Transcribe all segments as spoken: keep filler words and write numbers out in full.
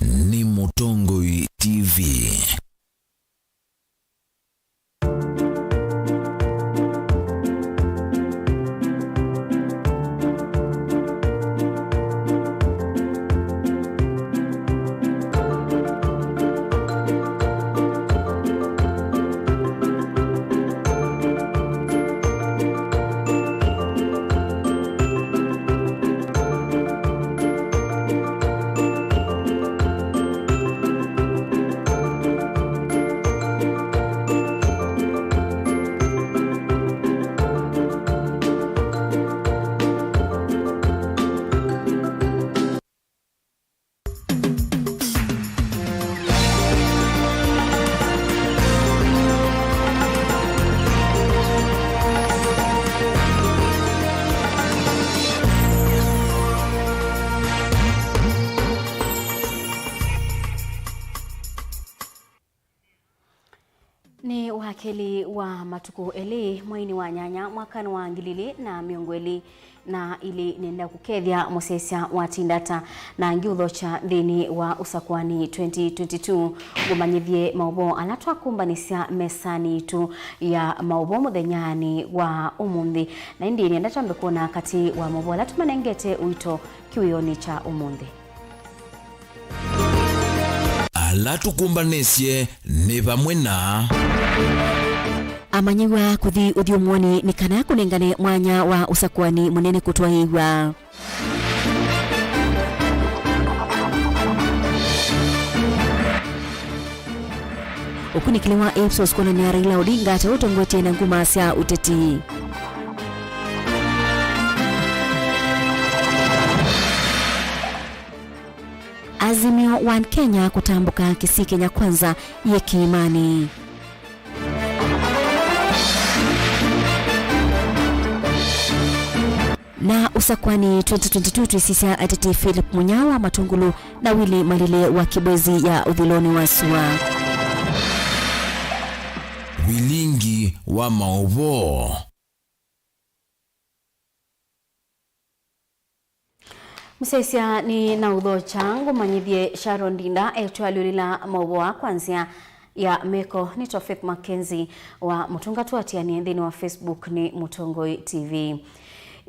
nĩ Mũtongoi T V. Nĩ wakeli wa matukũ elĩ mweinĩ wa nyanya mwakanĩ wa ngili ilĩ na mĩongo ĩlĩ na ilĩ. Nenda kũkethya mũsyaĩĩsya wa Tindata na angĩ ũthokya nthĩnĩ wa ũsakũani twenty twenty-two. Ngũmanyĩthye maũvoo ala twakũmbanĩsya mesanĩ yitũ ya maũvoo mũthenyanĩ wa ũmũnthĩ. Na ĩndĩ nenda twambe kwona katĩ wa maũvoo ala tũmanengete ũito kĩwĩonĩ kya ũmũnthĩ. Ala tũkũmbanĩsye nĩ vamwe na. Amanyĩw'a kũthi ũthyũmũonĩ nĩ kana kũnengane mwanya wa ũsakũani mũnene kũtwaĩĩw'a. Ũkunĩkĩli wa Ipsos kwonany'a Raila Odinga ta ũtongoetye na nguma sya ũteti. Azimio One Kenya kũtambũka Kisii Kenya Kwanza yĩ kĩĩmanĩ. Na ũsakũani twenty twenty-two twĩsisya ateti Philip Munyao wa Matungulu na Willy Malile wa Kibwezi ya ũthilonĩ wa sua. Vilingi wa maũvoo. Mũsyaĩĩsya nĩ na ũthokya, ngũmanyĩthye Sharon Ndinda etw'e alyũlĩla maũvoo aa kwa nzĩa ya meko. Nĩtwa Faith Mackenzie wa Mũtunga, tũatĩanĩe nthĩnĩ wa Facebook nĩ Mũtongoi T V.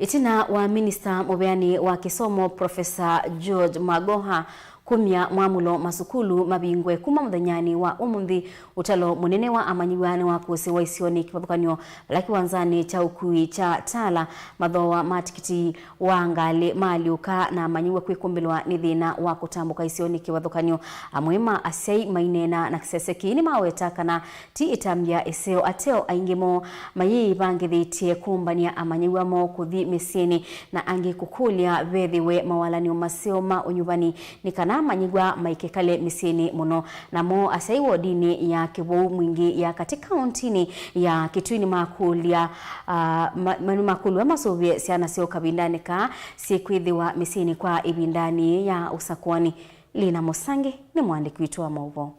Ĩtina wa minista mũveanĩ wa kĩsomo Professor George Magoha kumya mwamũlo masukulu mavingwe kuma mũthenyanĩ wa ũmũnthĩ, ũtalo mũnene wa amanyĩw'a nĩwakũsĩwa isionĩ kĩvathũkany'o vala kĩwanzanĩ kya ũkui kya Tala. Mathooa ma tikiti wa ngalĩ maalyũka na amanyĩw'a kwĩkũmbĩlwa nĩ thĩna wa kũtambũka isionĩ kĩvathũkany'o. Amwe ma asyai maineena na kĩsese kĩĩ nĩmaweta kana ti ĩtambya ĩseo. Ateo aingĩ moo mayĩĩvangĩthĩtye kũmbany'a amanyĩw'a moo kũthi mĩsyĩnĩ na angĩ kũkũlya vethĩwe mawalany'o maseo ma ũnyuvani nĩ kana amanyĩw'a maikekale mĩsyĩnĩ mũno. Namo asyai wodinĩ ya Kĩvũu Mwingĩ ya katĩ kaũntinĩ ya Kitui nĩmakũlya, ah, ma-, ma-, nĩmakũlw'a masũvĩe syana syoo kavindanĩ kaa syĩkwĩthĩwa mĩsyĩnĩ kwa ĩvindanĩ yĩĩ ya ũsakũani. Lina Mũsangi nĩ mũandĩki witũ wa maũvoo.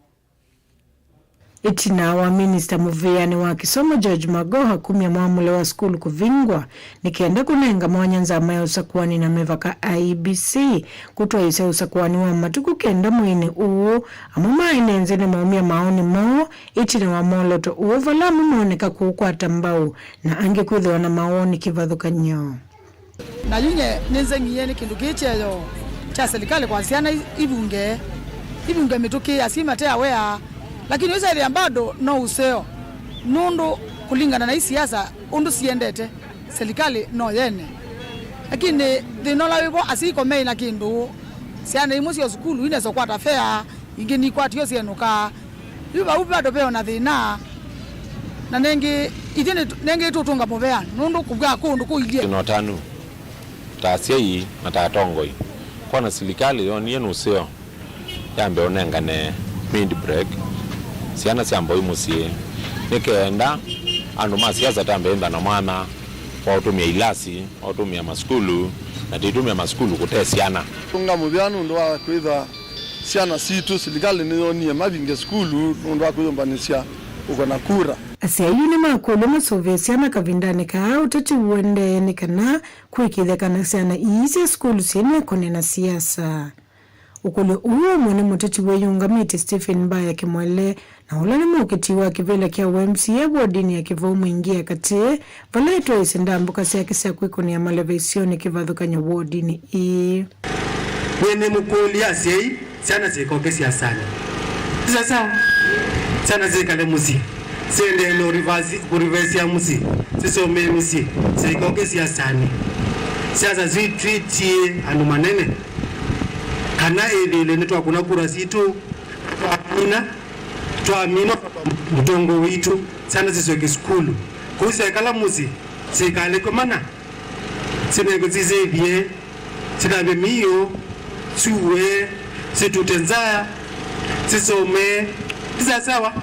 Ĩtina wa minista mũvĩanĩ wa kĩsomo George Magoha kumya mwamũlo wa sukulu kũvingwa nĩ kenda kũnenga mwanya nzama ya ũsakũani na mĩvaka I E B C kũtwaĩĩsya ũsakũani wa matukũ kenda mweinĩ ũũ, amwe ma aine nzĩ nĩmaumya maoni moo ĩtina wa mwolooto ũũ, vala amwe mooneka kũũkwata mbau na angĩ kwĩthĩwa na mawoni kĩvathũkany'o. Na yu nye nĩnzeng'ie nĩ kĩndũ kĩĩ kyeyo kya silikalĩ kwa syana i-, ivunge, ivunge mĩtũkĩ asyai mate awea, lakini ũsethĩa bado no ũseo, nũndũ kũlingana na isiasa ũndũ siendete, silikalĩ no yene. Lakini thĩna ũla wĩvo, asyai ko meĩ na kĩndũ, syana imwe sya sukulu inesa ũkwata fea, ingĩ nikwatio syenũka. Yu vau bado ve o na thĩna, na nengĩ, ithyĩ nĩ, nengĩ tũtũnga mũvea nũndũ kũvw'a kũndũ kũilyĩ. Twĩ na ũtanu ta asyai na ta atongoi kwona silikalĩ yonie nũseo yambe ũnengane mid break syana sya mboi mũsyĩ, nĩ kenda andũ ma siasa tambe ĩmba na mwanya wa ũtũmĩa ilasi, wa ũtũmĩa masukulu, na tũitũmĩa masukulu kũte syana. Tũnga mũvea nũndũ wa kwĩthwa syana sitũ, silikalĩ nĩyonie mavinge sukulu nũndũ wa kwĩyũmbanĩsya ũkona kura. Asyai yu nĩmakũlw'a masũvĩe syana kavindanĩ kaa ũteti ũendee nĩ kana kũĩkĩĩthya kana syana ii sya sukulu syĩna ĩkũne na siasa. Ũkũlyo ũũ ũmwe nĩ mũteti wĩyũngamĩte Stephen Mbaya Kĩmwele, na ũla nĩ mũkĩti wa kĩvĩla kya U M C A wodinĩ ya Kĩvou Mwingi ya Katĩ, vala ĩtwaĩĩsye ndambũka syake sya kwĩkũnĩa maleve isionĩ kĩvathũkany'o wodinĩ ĩĩ. Nĩnĩmũkũlya asyai, syana syĩkoke siasanĩ. Ti sawa? Syana syĩkale mũsyĩ, syĩendee na ũrivasi-, kũrivesya mũsyĩ, sisomee mĩsyĩ, syĩkoke siasanĩ. Siasa sitwĩtie andũ manene, kana ĩthĩle nĩtwakũna kura sitũ, twamina, twamina mũtongoi witũ, syana sisyoke sukulu. Kũu syaikala mũsyĩ, syĩkalekwe mana. Sinengwe sisĩthye, sithambye miio, syuwe, situte nzaa, sisome. Ti sawa?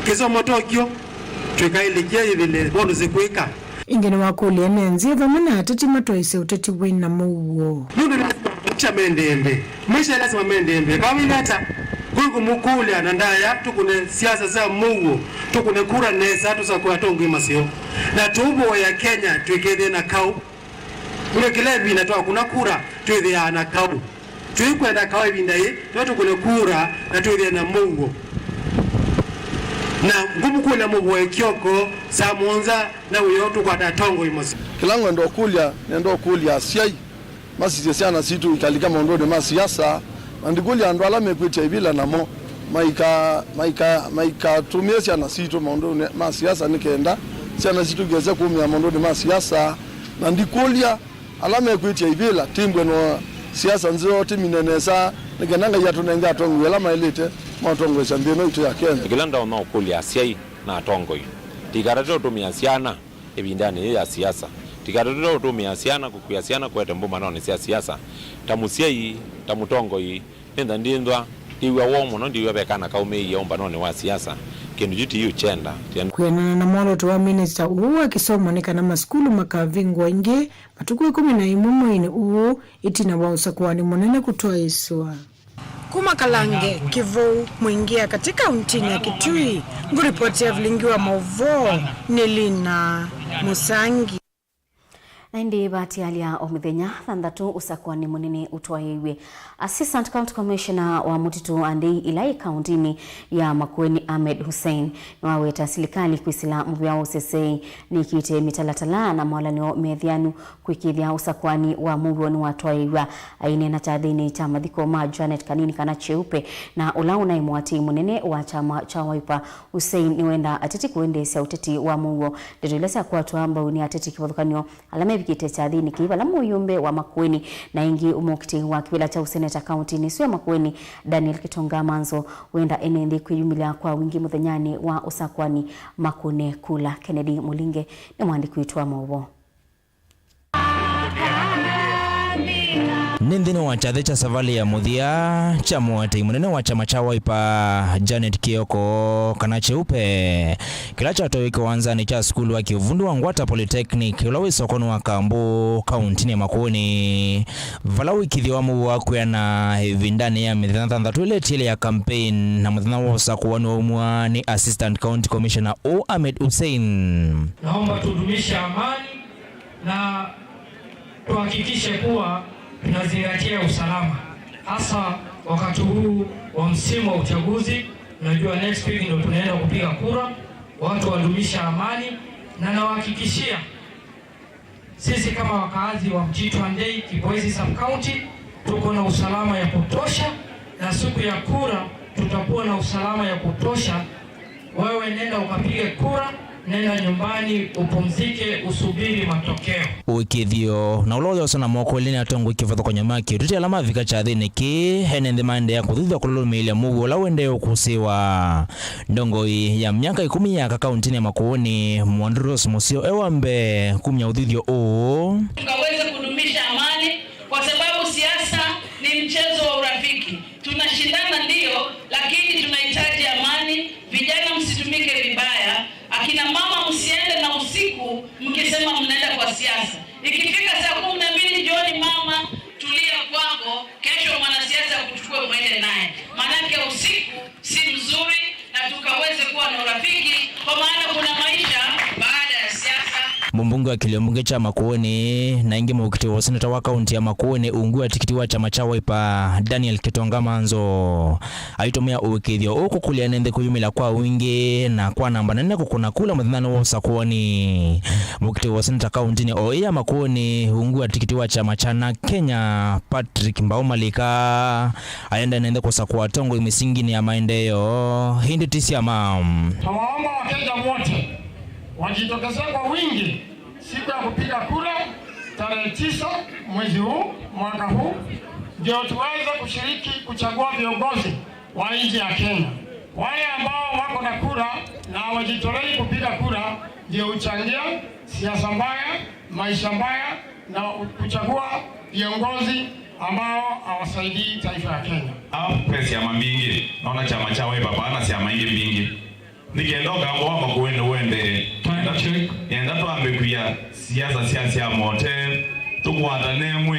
Kĩsomo tokyo, twĩkaĩlĩkya ĩthĩle, maũndũ sikwĩka. Ĩngĩ nĩwakũlya ene nzĩa vamwe na ateti matwaĩĩsye ũteti wĩ na mũuo. Nũndũ nĩ maisha mendee mbee. Maisha lazima mendee mbee. Kawĩna ata? Kwĩ ngũmũkũlya na ndaya, tũkũne siasa sya mũuo, tũkũne kura nesa, tũsakũe atongoi maseo. Na tũũvoya Kenya twĩkethĩe na kaũ. Nĩ kĩla ĩvinda twakũna kura, twĩthĩaa na kaũ. Tũikwenda kaũ ĩvinda yĩ, no tũkũne kura na twĩthĩe na mũuo. Na ngũmũkũlya mũvoye Kioko, saa mũonza, na wĩoo tũkwata atongoi maseo. Kĩla ngwenda ũkũlya, nenda ũkũlya asyai masisye syana sitũ ikalika maũndũnĩ ma siasa, na ndikũlya andũ ala mekwĩtya ivĩla namo maika-, maika-, maikatũmĩe syana sitũ maũndũnĩ ma siasa nĩ kenda syana sitũ ikese kũmĩa maũndũnĩ ma siasa. Na ndikũlya ala mekwĩtya ivĩla timbwe no siasa nzeo, timine nesa, nĩ kenda Ngai atũnenge atongoi ala maĩlĩte maũtongoesya nthĩ ĩno itũ ya Kenya. Kĩla ndaũma ũkũlya asyai na atongoi, tikatate ũtũmĩa syana ĩvindanĩ yĩĩ ya siasa. Tikatate ũtũmĩa syana kũkua syana kũete mbũmbanonĩ sya siasa. Ta mũsyai, ta mũtongoi, nĩntha ndinthwa, ndiw'a woo mũno ndiw'a ve kana kaumĩĩie ũmbanonĩ wa siasa. Kĩndũ kyu ti ũkyenda. Kwĩanana na mwolooto wa minista ũũ wa kĩsomo nĩ kana masukulu makavingũa ĩngĩ matukũ ĩkũmi na ĩmwe mweinĩ ũũ, ĩtina wa ũsakũani mũnene kũtwaĩĩswa. Kuma Kalange, Kĩvou, Mwingi ya Katĩ kauntinĩ ya Kitui, ngũripoti ya vilingi wa maũvoo nĩ Lina Mũsangi. Na ĩndĩ vatialya o mĩthenya thanthatũ ũsakũani mũnene ũtwaĩĩw'e. Assistant County Commissioner wa mũtitũ and ndĩi ila ĩ kauntinĩ ya Makueni, Ahmed Hussein, nĩwaweta silikalĩ kwĩsĩla mũvĩa wa ũseseĩ nĩkĩte mĩtalatala na mawalany'o methĩanu kũĩkĩĩthya ũsakũani wa mũuo nĩwatwaĩĩw'a. Aineena kyathĩnĩ kya mathiko ma Janet Kanini kana Cheupe, na ũla ũnaĩ mũatĩĩi mũnene wa kyama kya Wiper, Hussein nĩwendaa ateti kũendeesya ũteti wa mũuo. Ndeto ila syakwatwa mbau nĩ ateti kĩvathũkany'o ala mevikĩte kyathĩnĩ kĩĩ, vala mũyũmbe wa Makueni na ĩngĩ mũkitĩi wa kĩvĩla kya ũseneta kauntinĩ ĩsu ya Makueni, Daniel Kitonga Manzo, wenda ene nthĩ kwĩyumĩlya kwa wingĩ mũthenyanĩ wa ũsakũani makũne kula. Kennedy Mũlinge nĩ mwandĩki witũ wa maũvoo. Nĩ nthĩnĩ wa kyathĩ kya savalĩ ya mũthya kya mũatĩi mũnene wa kyama kya Wiper, Janet Kioko, kana Cheupe, kĩla kyatwaĩwe kĩwanzanĩ kya sukulu wa kĩuvundi wa Ngwata Polytechnic, ũla wĩ sokonĩ wa Kambu, kauntinĩ ya Makueni, vala ũĩkĩĩthyo wa mũuo wa kwĩana ĩvindanĩ ya mĩthenya thanthatũ ĩla ĩtiele ya campaign, na mũthenya wa ũsakũani waumw'a nĩ Assistant County Commissioner ũũ Ahmed Hussein. Naomba tudumishe amani na tuhakikishe kuwa tunazingatia usalama, hasa wakati huu wa msimu wa uchaguzi. Unajua, next week ndio tunaenda kupiga kura. Watu wadumisha amani, na nawahakikishia sisi kama wakaazi wa Mtito Andei, Kibwezi Sub-County, tuko na usalama ya kutosha, na siku ya kura tutakuwa na usalama ya kutosha. Wewe nenda ukapige kura, nenda nyumbani upumzike, usubiri matokeo. Ũĩkĩĩthyo na ũla ũyoswa na moko elĩ nĩ atongoi kĩvathũkany'o ma kĩũteti ala mavika kyathĩnĩ kĩĩ, ene nthĩ maendeea kũthuthya kũlũlũmĩĩlya mũuo ũla ũendee ũkũsĩĩwa. Ndongoi ya myaka ĩkũmi ya aka kauntinĩ ya Makueni, Mwandu Rose Museo, e wa mbee kumya ũthuthyo ũũ. Tukaweze kudumisha amani, kwa sababu siasa ni mchezo wa urafiki. Tunashindana ndio, lakini tunahitaji amani. Vijana, msitumike vibaya. Akina mama, msiende na usiku mkisema mnaenda kwa siasa. Ikifika saa kumi na mbili jioni, mama, tulia kwako, kesho mwanasiasa akuchukue mwende naye, maanake usiku si mzuri, na tukaweze kuwa na urafiki, kwa maana kuna maisha baada ya siasa. Mũmbunge wa kĩlio mbunge kya Makueni na ĩngĩ mũkitĩo wa seneta wa kaunti ya Makueni ungu wa tikiti wa kyama kya Wiper, Daniel Kitonga Manzo, aitũmĩa ũĩkĩĩthyo ũũ kũkũlya ene nthĩ kwĩyumĩlya kwa wingĩ na kwa namba nene kũkũna kula mũthenyanĩ wa ũsakũani. Mũkitĩo wa seneta kauntinĩ o ĩĩ ya Makueni ungu wa tikiti wa kyama kya NARC Kenya, Patrick Mbau Malika, aenda ene nthĩ kũsakũa atongoi mĩsinginĩ ya maendeeo, ĩndĩ ti syama. Tunawaomba Wakenya wote wajitokeze kwa wingi siku ya kupiga kura tarehe tisa mwezi huu, mwaka huu, ndio tuweze kushiriki kuchagua viongozi wa nchi ya Kenya. Wale ambao wako na kura na hawajitolei kupiga kura ndio huchangia siasa mbaya, maisha mbaya na kuchagua viongozi ambao hawasaidii taifa ya Kenya. Ve syama mbingĩ, nona kyama kya Wiper vaa na syama ingĩ mbingĩ. Nĩ kenda ũkamba wa Makueni ũendee. Time check. Nĩenda twambe kwia siasa sya syama ũtee, tũkwatane ĩmwe.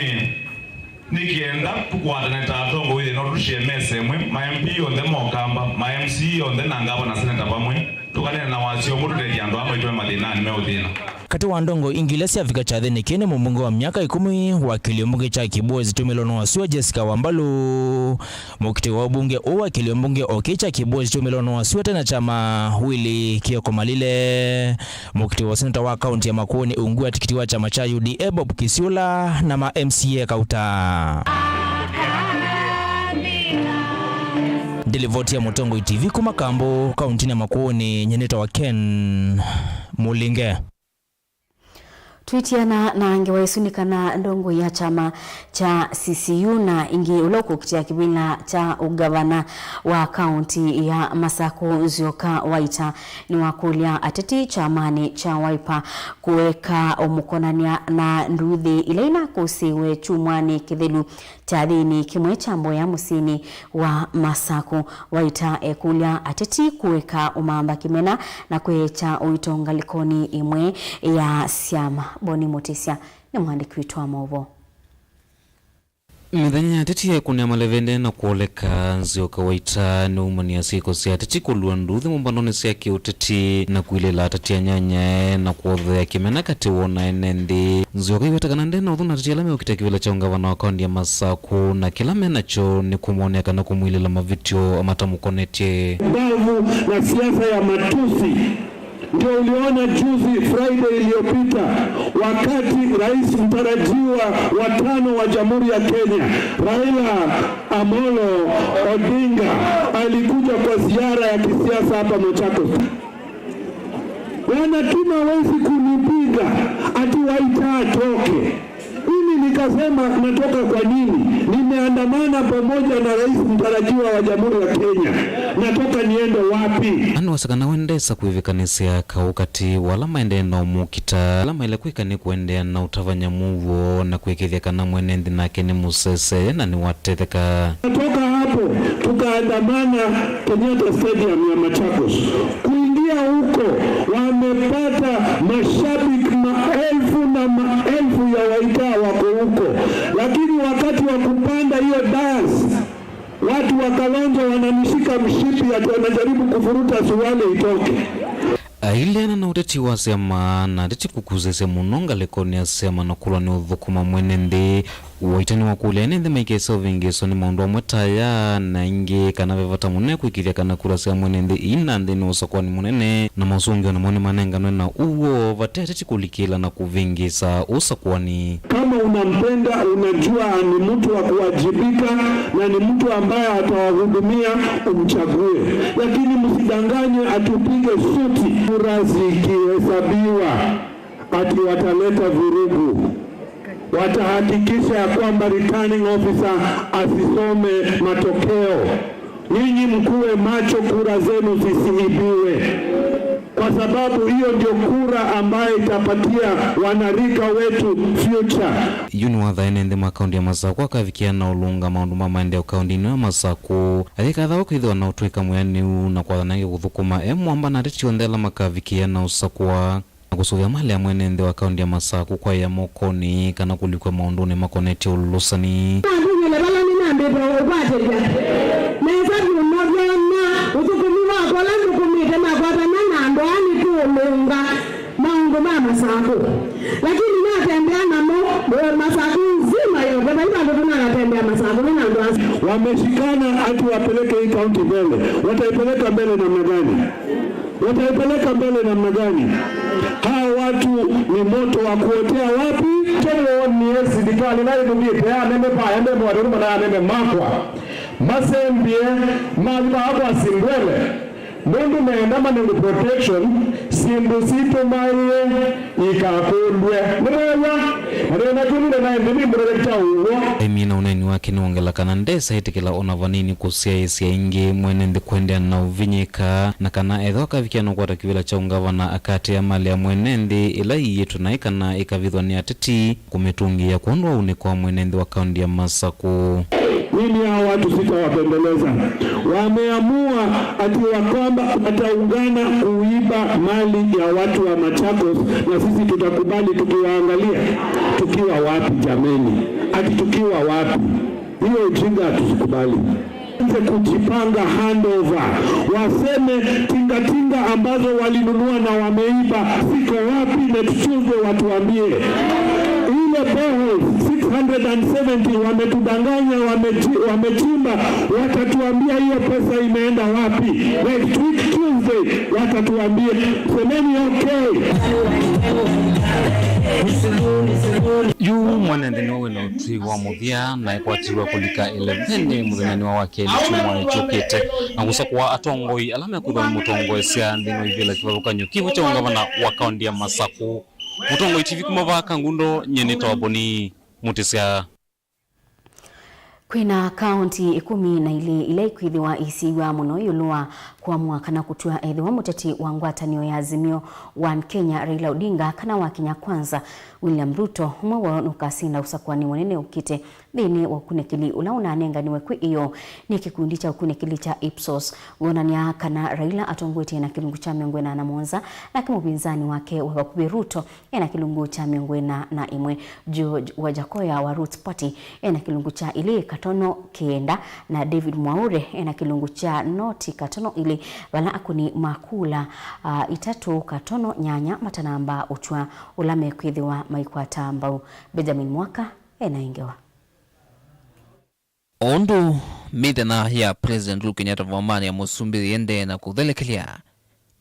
Nĩ kenda tũkwatane ta atongoi ĩno tũshĩe mesa ĩmwe, ma MP onthe ma Ũkamba, ma MCA onthe na ngavana na seneta vamwe, tũkaneena na wasya ũmwe tũtethye andũ aa maitũ me mathĩnanĩ me ũthĩna. Katĩ wa ndongoi ingĩ ila syavika kyathĩnĩ kĩĩ nĩ mũmbunge wa myaka ĩkũmi wa kĩlio mbunge kya Kibwezi Twĩmĩlwa nĩ Wasua, Jessica Wambalu, mũkitĩo wa ũmbunge ũũ wa kĩlio mbunge o kĩĩ kya Kibwezi Twĩmĩlwa nĩ Wasua tena kyama, Willy Kioko Malile, mũkitĩo wa seneta wa kaunti ya Makueni ungu wa tikiti wa kyama kya U D A, Bob Kisiula, na ma MCA kauta. Ndilivoti ya Mũtongoi T V kuma Kambo, kauntinĩ ya Makueni, nyie nĩtawa Ken Mũlinge. Twĩtiana na ngewa ĩsu nĩ kana ndongoi ya kyama kya C C U na ĩngĩ ũla ũkũkitĩa kĩvĩla kya ũngavana wa kaunti ya Masaku, Nzioka Waita, nĩwakũlya ateti kyamanĩ kya Wiper kũeka ũmũkonany'a na nduuthĩ ila inakũsĩĩwe kyumwanĩ kĩthelu kyathĩnĩ kĩmwe kya mboya mũsyĩnĩ wa Masaku. Waita ekũlya ateti kũeka ũmamba kĩmena na kwĩekya ũito ngalĩkonĩ ĩmwe ya syama. Boni Mũtĩsya nĩ mwandĩki witũ wa maũvoo. Mĩthenya ya ateti ekũnĩa malevende na kwoleka, Nzioka Waita nĩwaumany'a syĩko sya ateti kũlua nduuthĩ mũmbanonĩ sya kĩũteti na kwilĩla ateti anyanyae na kwothea kĩmena katĩ woo na ene nthĩ. Nzioka aiweta kana nde na ũthũ na ateti ala meũkita kĩvĩla kya ũngavana wa kaunti ya Masaku, na kĩla me nakyo nĩ kũmwonea kana kũmwilĩla mavĩtyo matamũkonetye. Bavu na siasa ya matusi. Ndio uliona juzi, Friday iliyopita, wakati rais mtarajiwa wa tano wa Jamhuri ya Kenya, Raila Amolo Odinga, alikuja kwa ziara ya kisiasa hapa Machakos. Wanatuma wezi kunipiga ati Waita atoke. Mimi nikasema, "Natoka kwa nini? Nimeandamana pamoja na rais mtarajiwa wa Jamhuri ya Kenya. Natoka niende wapi?" Andũ asakana wendesa kwĩvĩkanĩsya kaũ katĩ wa ala maendee na ũmũkita. Ala maĩle kwĩka nĩ kũendeea na ũtavany'a mũuo na kwĩkĩĩthya kana mwene nthĩ nake nĩ mũsese na nĩwatetheka. Kutoka hapo, tukaandamana Kenyatta Stadium ya Machakos. Kuingia huko, wamepata mashabiki maelfu na maelfu ya Waita wako huko. Lakini wakati wa kupanda hiyo dais, watu wa Kalonzo wananishika mshipi ati wanajaribu kuvuruta suruali itoke. Aileana na ũteti wa syama na ateti kũkusĩsya mũno ngalĩkonĩ ya syama na kũlwa nĩ ũthũkũma mwene nthĩ. Waita nĩwakũlya ene nthĩ maikese ũvĩngĩĩswa nĩ maũndũ amwe ta aya na ingĩ, kana ve vata mũnene kwĩkĩĩthya kana kura sya mwene nthĩ iina nthĩnĩ wa ũsakũani mũnene, na mosũngĩo namo nĩmanenganwe na ũw'o vate ateti kũlikĩĩla na kũvĩngĩĩsa ũsakũani. Kama unampenda, unajua ni mtu wa kuwajibika na ni mtu ambaye atawahudumia, umchague. Lakini msidanganywe ati upige suti. Kura zikihesabiwa, ati wataleta vurugu. Watahakikisha ya kwamba returning officer asisome matokeo. Nyinyi mkuwe macho, kura zenu zisiibiwe, kwa sababu hiyo ndio kura ambayo itapatia wanarika wetu future. Yu nĩwathae ene nthĩ ma kaunti ya Masaku akavikĩa na ũlũnga maũndũ ma maendeeo kaunti ĩno ya Masaku. Ayĩkathawa kwĩthĩwa na ũtw'ĩka mwĩanĩu na kwatha nake kũthũkũma e mwamba na ateti onthe ala makavikĩa na ũsakũa. Na kũsũvĩa malea mwene nthĩ wa kaunti ya Masaku kwaĩa mokonĩ kana kũlikw'a maũndũnĩ makonetye ũlũlũsani. Nakinyĩle vala nĩnambĩte ũkwatĩlya nesa vyũ, novyona ũthũkũmi wakwa ũla nthũkũmĩte nakwatana na andũ aa nĩtũũlũnga maũndũ ma Masaku. Wameshikana ati wapeleke hii kaunti mbele. Wataipeleka mbele namna gani? Wataipeleka mbele namna gani? Hawa watu ni moto wa kuotea wapi? Tene woni ye sirikali na ĩtũmĩte anene pa ende mwathũrũma na anene makwa masembie mathi maa kwa Simbwele. Nũndũ meenda manengwe protection, syĩndũ sitũmaĩe ikakũlw'e. Nĩmwew'a? Na nĩna kĩu nĩna nthĩ nĩmbũrere kya ũw'o. Aimina ũneeni wake nĩwongela kana ndesa ĩtĩkĩla ona vanini kũsyaĩĩsya ĩngĩ mwene nthĩ kũendeana na ũvinyĩka, na kana ethĩwa akavikĩa na ũkwata kĩvĩla kya ũngavana akaatĩĩa mali ya mwene nthĩ ĩla ĩiĩtwe naĩ kana ĩkavithwa nĩ ateti kũmĩtũngĩĩa kwondũ wa ũnĩko wa mwene nthĩ wa kaunti ya Masakũ. Mimi hao watu sitawapendeleza. Wameamua ati ya kwamba wataungana kuiba mali ya watu wa Machakos, na sisi tutakubali tukiwaangalia? Tukiwa wapi jameni? Ati tukiwa wapi? Hiyo ujinga hatusikubali. Waanze kujipanga handover. Waseme tingatinga ambazo walinunua na wameiba ziko wapi, next Tuesday watuambie. Ile boreholes six hundred and seventy wametudanganya, wamechi-, wamechimba, watatuambia hiyo pesa imeenda wapi. Next week Tuesday watatuambia. Semeni okay. Yu mwene nthĩ nĩwe wĩna ũtwi wa mũthya na ĩkwatiwe kũlika ĩlevenĩ mũthenyanĩ wa wakelĩ kyumwa kyũkĩte, na kũsakũa atongoi ala mekwĩthwa mamũtongoesya nthĩnĩ wa ivĩla kĩvathũkany'o kĩvo kya ũngavana wa kaunti ya Masakũ. Mũtongoi T V kuma vaa Kangundo, nyie nĩtawa Boni Mũtĩsya. Kwĩna kaunti ĩkũmi na ilĩ ila ikwĩthĩwa iisiw'a mũno ĩũlũ wa kũamũa kana kũtw'a ethĩwa mũteti wa ngwatanĩo ya Azimio One Kenya, Raila Odinga, kana wa Kenya Kwanza, William Ruto, ũmwe woo nũkasinda ũsakũanĩ mũnene ũkĩte nthĩnĩ wa ũkunĩkĩli ũla ũnanenganiwe kwĩ ĩyoo nĩ kĩkundi kya ũkunĩkĩli kya Ipsos. Wonany'a kana Raila atongoetye na kĩlungu kya mĩongo ĩna na mũonza, nake mũvinzani wake wa vakuvĩ Ruto ena kĩlungu kya mĩongo ĩna na ĩmwe, George Wajakoya wa Roots Party ena kĩlungu kya ilĩ katono kenda, na David Mwaure ena kĩlungu kya noti katono ilĩ, vala akũni ma kula, ah, itatũ katono nyanya matanamba ũtw'a ũla mekwĩthĩwa maikwata mbau. Benjamin Mwaka ena ĩngewa. O ũndũ mĩthenya ya President Uhuru Kenyatta vambanĩ ya mũsumbĩ yĩendee na kũthelekelya,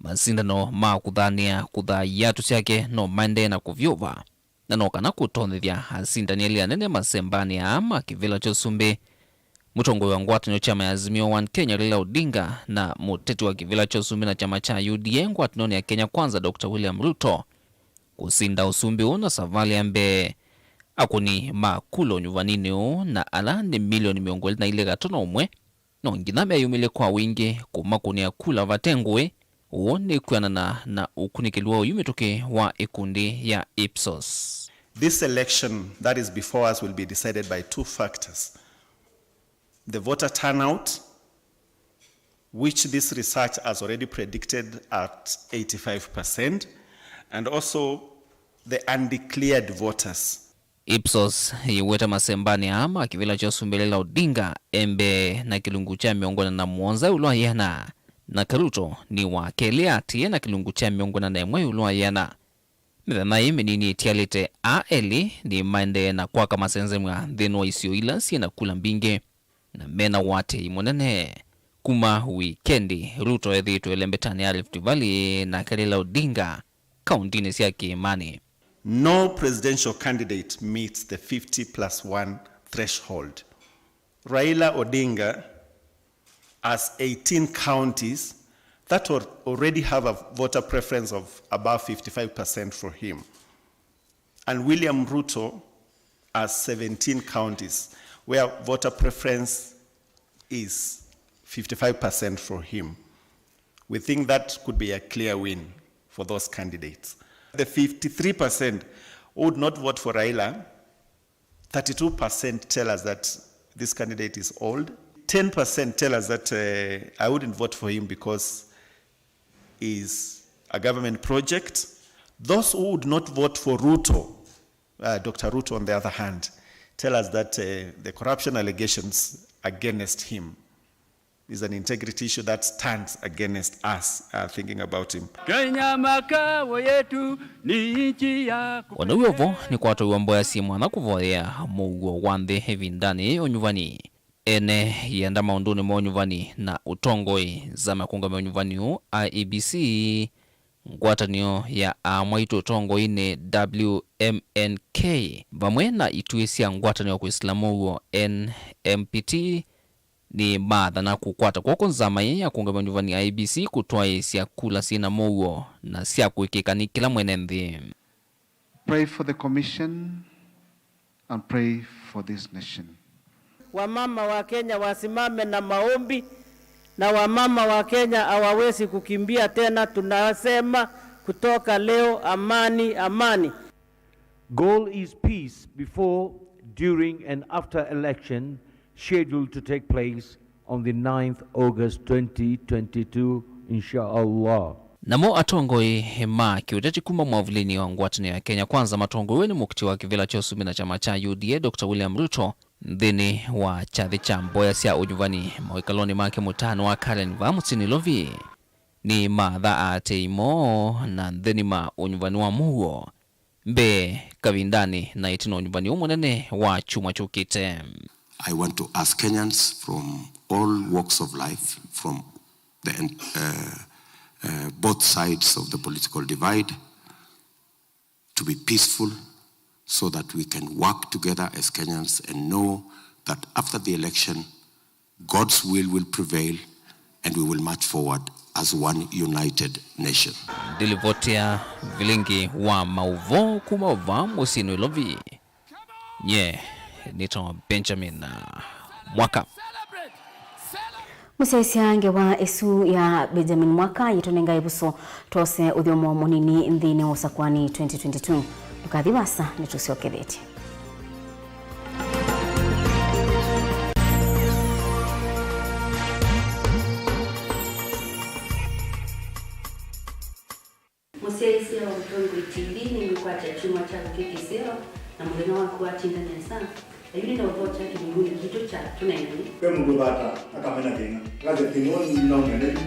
masindano ma kũthanĩa kũthaa iatũ syake no maendee na kũvyũva, na no kana kũtonyethya asindani elĩ anene masembanĩ aa ma kĩvĩla kya ũsumbĩ, mũtongoi wa ngwatanĩo kyama ya Azimio One Kenya Raila Odinga na mũteti wa kĩvĩla kya ũsumbĩ na kyama kya U D A ngwatanĩonĩ ya Kenya Kwanza Doctor William Ruto kũsinda ũsumbĩ ũũ na savalĩ ya mbee. Akũni ma kula ũnyuvaninĩ ũũ na ala nĩ milioni mĩongo ĩlĩ na ilĩ gatono ũmwe no nginya meyumĩlye kwa wingĩ kũmakũnĩa kula vate ngũĩ. Ũũ nĩ kwĩanana na ũkunĩkĩli wa oyu mĩtũkĩ wa ĩkundi ya Ipsos. This election that is before us will be decided by two factors. The voter turnout, which this research has already predicted at eighty-five percent, and also the undeclared voters. Ipsos yĩweta masembanĩ aa ma kĩvĩla kya ũsumbĩ Raila Odinga e mbee na kĩlungu kya mĩongo ĩna na mũonza ĩũlũ wa ĩana, nake Ruto nĩ wa kelĩ atĩĩe na kĩlungu kya mĩongo ĩna na ĩmwe ĩũlũ wa ĩana. Mĩthenya ĩĩ mĩnini ĩtialĩte, aa elĩ nĩmaendee na kwaka masengyany'a nthĩnĩ wa isio ila syĩ na kula mbingĩ na mena ũatĩĩi mũnene. Kuma wikendi, Ruto ethĩĩtwe ĩlembetanĩ ya Rift Valley, nake Raila Odinga kauntinĩ sya kĩĩmanĩ. No presidential candidate meets the fifty plus one threshold. Raila Odinga has eighteen counties that al-, already have a voter preference of above fifty-five percent for him. And William Ruto has seventeen counties where voter preference is fifty-five percent for him. We think that could be a clear win for those candidates. The fifty-three percent who would not vote for Raila, thirty-two percent tell us that this candidate is old. Ten percent tell us that, uh, "I wouldn't vote for him because he's a government project." Those who would not vote for Ruto, uh, Doctor Ruto, on the other hand, tell us that, uh, the corruption allegations against him is an integrity issue that stands against us, uh, thinking about him. Kenya makao yetu ni nchi ya kupendeza. O na w'o vo, nĩkwatwaiwa mboya syĩ mwanya kũvoyea mũuo wa nthĩ ĩvindanĩ yĩ ũnyuvani. ene yĩanda maũndũnĩ ma ũnyuvani na ũtongoi. Nzama ya kũũngamĩa ũnyuvani ũũ, I E B C, ngwatanĩo ya aamwaitũ ũtongoinĩ, W M N K, vamwe na ituĩ sya ngwatanĩo ya kwĩsĩla mũuo, N M P T, nĩmaathana kũkwata kw'oko nzama ĩĩ ya kũũngamĩa ũnyuvani, I E B C, kũtwaĩĩsya kula syĩ na mũuo na sya kũĩkĩĩka nĩ kĩla mwene nthĩ. Pray for the commission and pray for this nation. Wamama wa Kenya wasimame na maombi, na wamama wa Kenya hawawezi kukimbia tena. Tunasema kutoka leo, amani, amani. Goal is peace before, during and after election scheduled to take place on the ninth August twenty twenty-two, insha Allah. Namo atongoi ma kĩũteti kuma mwavulĩnĩ wa ngwatanĩo ya Kenya Kwanza matongoew'e nĩ mũkiti wa kĩvĩla kya ũsumbĩ na kyama kya U D A, Doctor William Ruto, nthĩnĩ wa kyathĩ kya mboya sya ũnyuvani mawĩkalonĩ make mũtaanĩ wa Karen vaa mũsyĩ Nairobi, nĩmaatha aatĩĩi moo na nthĩnĩ ma ũnyuvani wa mũuo mbee, kavindanĩ na ĩtina wa ũnyuvani ũũ mũnene wa kyumwa kyũkĩte. I want to ask Kenyans from all walks of life, from the, uh, uh, both sides of the political divide, to be peaceful so that we can work together as Kenyans and know that after the election, God's will will prevail and we will march forward as one united nation. Ndilivotea vilingi wa maũvoo kuma vaa mũsyĩ Nairobi. Nye nĩtawa Benjamin Mwaka. Mũsyaĩĩsya ngewa ĩsu ya Benjamin Mwaka yĩtũnenga ĩvuso twose ũthyomo mũnini nthĩnĩ wa ũsakũani twenty twenty-two. Ndũkathi vaasa, nĩtũsyokethetye. Mũsyaĩĩsya wa Ũtongoi T V nĩmĩkwatya kyumwa kyaku kĩ kĩseo, na mũthenya waku watinda nesa. Na yu nĩnaũthokya kĩlungunĩ kitũ kya Tũneenany'e. Ve mũndũ ũvataa akamena thĩna. That's the thing, no ng'ene yu.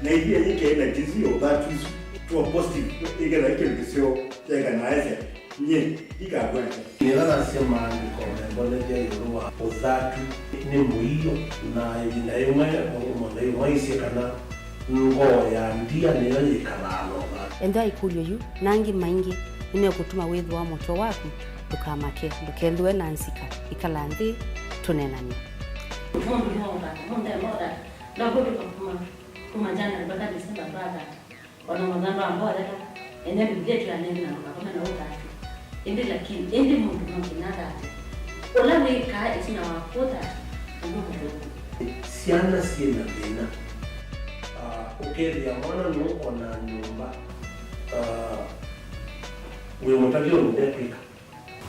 Na ithyĩ yĩkĩe na jinsi ya ũthatu isu, tuwa positive, ĩkethĩa kĩndũ kĩseo kyaĩka na aĩsya, nyie ndikakwata. Nĩla nasya maandĩko membolethya ĩũlũ wa ũthatu nĩ mũio, na ĩvinda yĩmwe mũndũ ũmwe aisye kana ngoo ya ndia nĩyo yĩkalaa na ũthatu. Ethĩwa ĩkũlyo yu na angĩ maingĩ nĩmekũtuma wĩthĩwa mũtwe waku, ndũkamake, ndũkethĩwe na nzika. Ĩkala nthĩ, tũneenany'e. Mũndũ no ũthata, mũndũ no ũthata. Ndakũtũka kuma, kuma January mpaka December twathata. Ona mũthando wa mboya ta, ene Biblia tũyanene na ndũkakome na ũthatu. Ĩndĩ lakini, ĩndĩ mũndũ no nginya athate. Ũla wĩkaa ĩtina wa kũthata, nĩw'o mũthũku. Syana syĩ na thĩna. Ah, ũkethĩa mwana nũũ ona nyũmba, ah, wĩ mũtavya ũndũ ndekwĩka.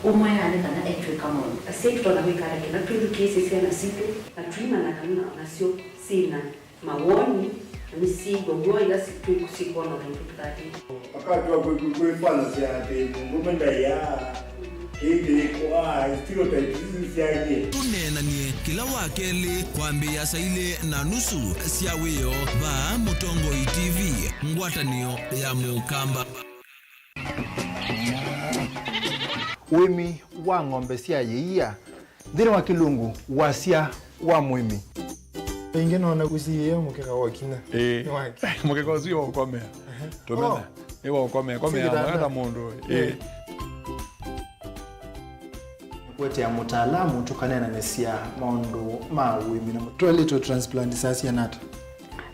Ũmwe aane kana etw'ĩka maũndũ. Asyai tũtonya kwĩka ata kĩla twĩthukĩĩsye syana sitũ na tũimanya kana nasyo syĩ na mawoni, na nĩsyĩw'a w'o ĩla si-, twĩ-, syĩkwona o naitũ tũthatĩte? Wakati wa kwĩ-, kwĩ-, kwĩfanyasya atĩ mũndũũme ndaĩaa, kĩĩ kĩĩ, ah, stereotypes isu syaie. Tũneenany'e kĩla Wakelĩ kwambĩĩa saa ilĩ na nusu sya wĩoo vaa Mũtongoi T V, ngwatanĩo ya Mũkamba. Ũĩmi wa ng'ombe sya yĩia. Nthĩnĩ wa Kĩlungu, wasya wa mũĩmi. Ĩngĩ nona ũsiĩĩe mũkeka wa kinya. Ĩĩ. Nĩ wake. Mũkeka ũsu wa ũkomea. Ehe. Tũmena. Oh. Nĩ wa ũkomea. Komea. Singitanda. Mwenda mũndũ. Ĩĩ. Ĩĩ. Kũetea mũtaalamu tũkaneenanĩsya maũndũ ma ũĩmi na twaĩlĩtwe transplant saa siana ata?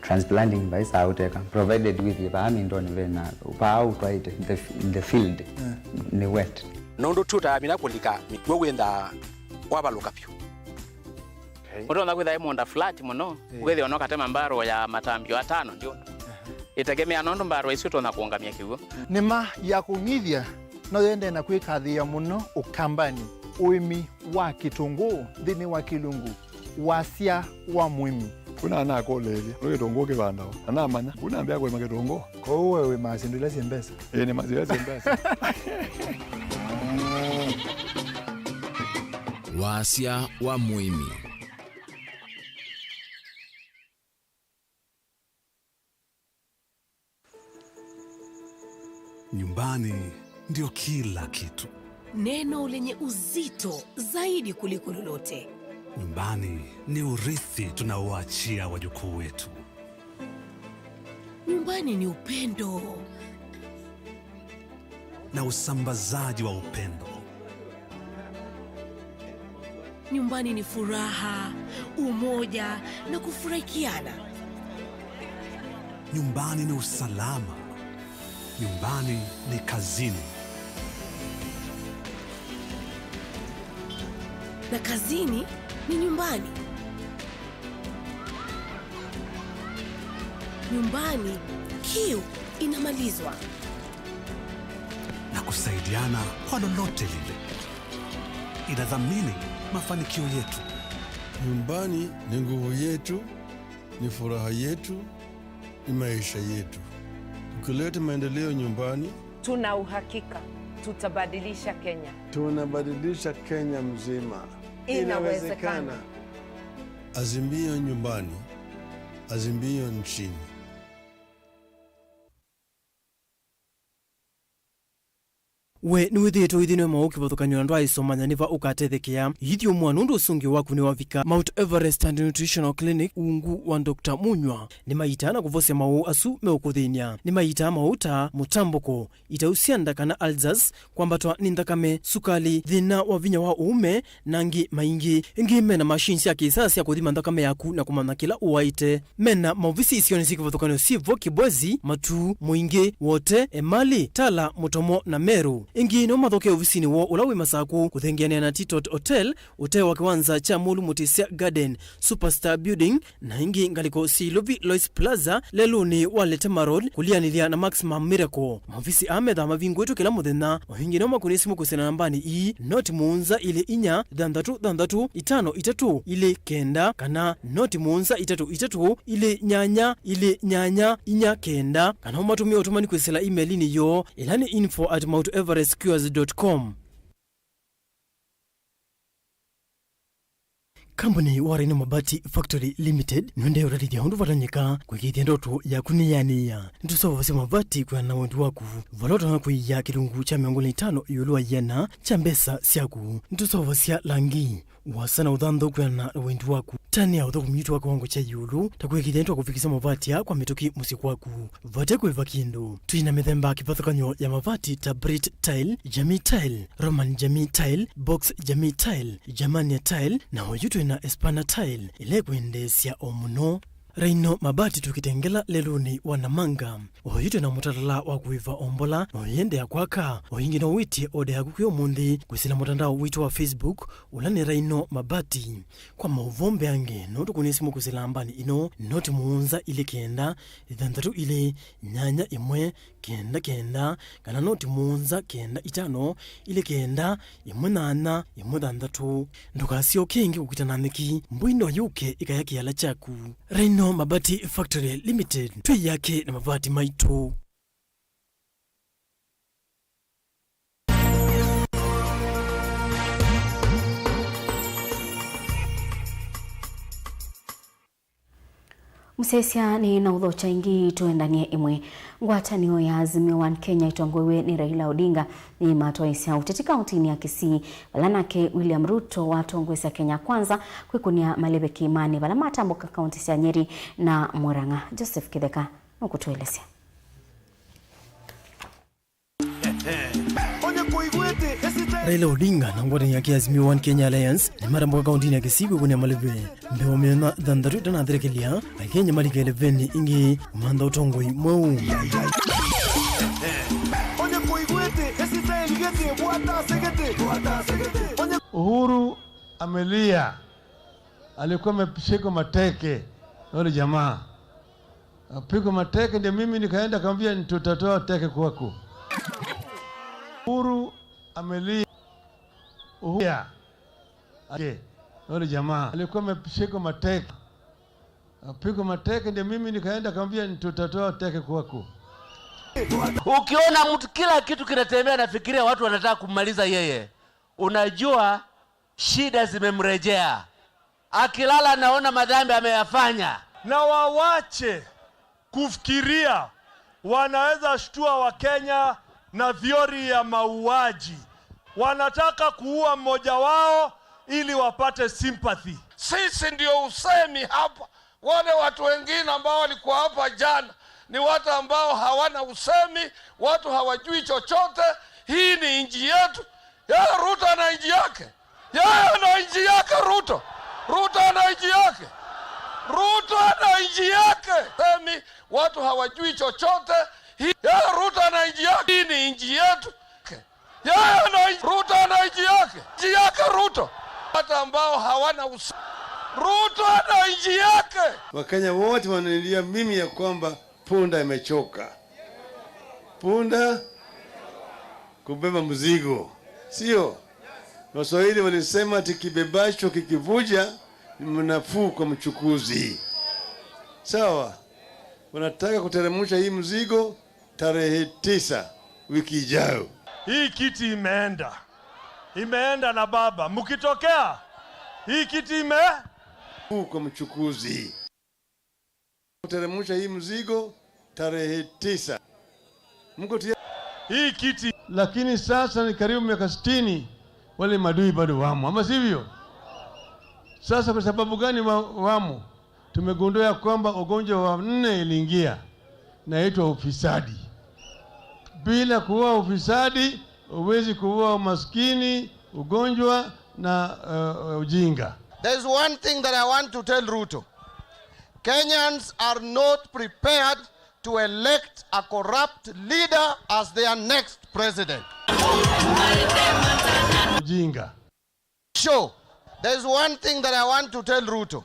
Transplanting vaisaa ũteka, provided wĩthĩe vaa mindonĩ vena, vaa ũtwaĩte, the, the field, eh, nĩ wet. Nũndũ tũtamina kũlika mĩkw'ũ wĩnthaa wavalũka vyũ. Okay. Ũtonya kwĩtha ĩ mũũnda flat mũno, eh, wĩthĩwa no katema mbarũ ya matambio atano ndio. Aha. Ĩtegemea nũndũ mbarũ isu ĩtonya kũũngamya kĩw'ũ. Nĩma ya kũng'ithya no yendee na kwĩkathĩĩa mũno Ũkambanĩ, ũĩmi wa kĩtũngũũ nthĩnĩ wa Kĩlungu. Wasya wa mũĩmi. Kuna anakũlĩĩlya, nũndũ kĩtũngũũ kĩvandawa? Na namanya, kuna ambĩa kũĩma kĩtũngũũ. Kwoou we wĩmaa syĩndũ ila syĩ mbesa? Ĩĩ, nĩmaa syĩndũ ila syĩ mbesa. Wasya wa mũĩmi. Nyumbani ndio kila kitu. Neno lenye uzito zaidi kuliko lolote. Nyumbani ni urithi tunaoachia wajukuu wetu. Nyumbani ni upendo na usambazaji wa upendo. Nyumbani ni furaha, umoja na kufurahikiana. Nyumbani ni usalama. Nyumbani ni kazini. Na kazini ni nyumbani. Nyumbani, kiu inamalizwa. Na kusaidiana kwa lolote lile inadhamini mafanikio yetu. Nyumbani ni nguvu yetu, ni furaha yetu, ni maisha yetu. Tukileta maendeleo nyumbani, tuna uhakika tutabadilisha Kenya. Tunabadilisha Kenya mzima. Inawezekana. Azimio nyumbani, Azimio nchini. We nĩwĩthĩĩtwe ũithĩnwe maũũ kĩvathũkany'o na ndwaaĩsomanya nĩ va ũkatethekea? Ithyũmũa nũndũ ũsũngĩo waku nĩwavika. Mount Everest and Nutritional Clinic, ungu wa Doctor Munywa, nĩmaitaa na kũvosya maũũ asu meũkũthĩny'a. Nĩmaitaa maũũ ta mũtambũko, itau sya nda kana ulcers, kwambatwa nĩ nthakame, sukali, thĩna wa vinya wa ũũme, na angĩ maingĩ. Ĩngĩ mena machine sya kĩsaa sya kũthima nthakame yaku na kũmanya kĩla ũwaĩte. Mena maovisi isionĩ syĩ kĩvathũkany'o syĩ vo Kibwezi, Matuu, Mũingĩ, Wote, Emali, Tala, Mũtomo na Meru. Ĩngĩ no mathokee ovisinĩ woo ũla wĩ Masakũ, kũthengeanĩa na Titot Hotel, ũtee wa kĩwanza kya Mũlu Mũtĩsya Garden, Superstar Building, na ĩngĩ ngalĩko syĩ Ilovi Lois Plaza, lelũnĩ wa Letema Road, kũlianĩlya na Maximum Miracle. Maovisi aa methaa mavingũĩtwe kĩla mũthenya. O ĩngĩ no makũnĩe simũ kwĩsĩla nambanĩ ii, noti mũonza ilĩ inya, thanthatũ thanthatũ, itano itatũ, ilĩ kenda, kana noti mũonza itatũ itatũ, ilĩ nyanya, ilĩ nyanya, inya kenda, kana ũmatũmĩe ũtũmani kwĩsĩla email-inĩ yoo, ĩla nĩ info at mount everest cures dot com. Kambuni wa Rhino Mabati Factory Limited nũendee ũtavĩthya ũndũ vatonyeka kũĩkĩĩthya ndoto yaku nĩyanĩĩa. Nĩtũseũvasya mavati kwĩana na wendi waku, vala ũtonya kũia kĩlungu kya mĩongo ĩlĩ na itano ĩũlũ wa ĩana kya mbesa syaku. Nĩtũseũvasya langi, ũasa na ũthanthau kwĩana na wendi waku. Tani ya ũthũkũmi witũ wa kĩwango kya ĩũlũ, ta kũĩkĩĩthya nĩtwakũvikĩsya mavati aa kwa mĩtũkĩ mũsyĩ kwaku vate kũĩva kĩndũ. Twĩ na mĩthemba kĩvathũkany'o ya mavati ta Brit Tile, Jamii Tile, Roman Jamii Tile, Box Jamii Tile, Germania Tile, na oyu twĩ na Espana Tile, ĩla ĩkwendeesya o mũno. Rhino Mabati tũkĩtengela lelũnĩ wa Namanga. Oyu twĩ na mũtalatala wa kũĩva ombola, na ũyĩendeea kwaka. O ĩngĩ no wĩtye oda yaku kwĩ ũmũnthĩ kwĩsĩla mũtandao witũ wa Facebook, ũla nĩ Rhino Mabati. Kwa maũvoo mbeange, no tũkũnĩe simũ kwĩsĩla nambanĩ ĩno, noti mũonza ilĩ kenda, thanthatũ ilĩ, nyanya ĩmwe, kenda kenda, kana noti mũonza kenda itano, ilĩ kenda, ĩmwe nyanya, ĩmwe thanthatũ. Ndũkasyoke ĩngĩ kũkita na nyeki, mbũi no yũke ĩkaya kĩala kyaku. Rhino Mabati Factory Limited, twĩ yake na mavati maitũ. Mũsyaĩĩsya nĩ na ũthokya ĩngĩ, tũendanie ĩmwe. Ngwatanĩo ya Azimio One Kenya ĩtongoew'e nĩ Raila Odinga nĩmatwaĩĩsya ũteti kaũntĩnĩ ya Kisii, vala nake William Ruto watongoesya Kenya Kwanza kwĩkũnĩa maleve kĩĩmanĩ vala matambũka kaũntĩ sya Nyeri na Murang'a. Joseph Kĩtheka nũkũtũelesya. Raila Odinga na ngwatanĩo yake ya Azimio One Kenya Alliance nĩmatambũka kaũntĩnĩ ya Kisii kwĩkũnĩa maleve. Mbee wa mĩthenya thanthatũ ĩtanathelekelya, Akenya malika ĩlevenĩ ĩngĩ kũmantha ũtongoi mweũ. Uhuru amelia, alikuwa ameshikwa mateke na wale jamaa. Apigwa mateke, ndio mimi nikaenda kamwambia, "Tutatoa teke kwako." Uhuru amelia. Uhuru. Ake. Wale jamaa. Alikuwa amepigwa mateke. Apigwa mateke, ndio mimi nikaenda kamwambia, "Tutatoa teke kwako." Ukiona mtu kila kitu kinatembea, anafikiria watu wanataka kummaliza yeye, unajua shida zimemrejea. Akilala anaona madhambi ameyafanya. Na wawache kufikiria wanaweza shtua Wakenya na theory ya mauaji. Wanataka kuua mmoja wao ili wapate sympathy. Sisi ndio usemi hapa. Wale watu wengine ambao walikuwa hapa jana ni watu ambao hawana usemi, watu hawajui chochote. Hii ni nchi yetu. Yeye Ruto ana nchi yake. Yeye ana nchi yake, Ruto. Ruto ana nchi yake. Ruto ana nchi yake. Semi, watu hawajui chochote. Hii, yeye Ruto ana nchi yake. Hii ni nchi yetu. Yeye ana nchi, Ruto ana nchi yake. Nchi yake Ruto. Hata ambao hawana usa-, Ruto ana nchi yake. Wakenya wote wananiambia mimi ya kwamba punda imechoka. Punda kubeba mzigo, sio? Waswahili walisema ati kibebacho kikivuja ni nafuu kwa mchukuzi. Sawa, wanataka kuteremsha hii mzigo tarehe tisa, wiki ijayo. Hii kiti imeenda, imeenda na baba. Mkitokea, hii kiti ime- nafuu kwa mchukuzi. Kuteremsha hii mzigo tarehe tisa. Mko tayari? Hii kiti. Lakini sasa ni karibu miaka sitini, wale madui bado wamo, ama sivyo? Sasa kwa sababu gani wa-, wamo? Tumegundua ya kwamba ugonjwa wa nne iliingia, naitwa ufisadi. Bila kuua ufisadi, huwezi kuua umaskini, ugonjwa na, uh, ujinga. There's one thing that I want to tell Ruto. Kenyans are not prepared to elect a corrupt leader as their next president. Ujinga. Sure, there's one thing that I want to tell Ruto.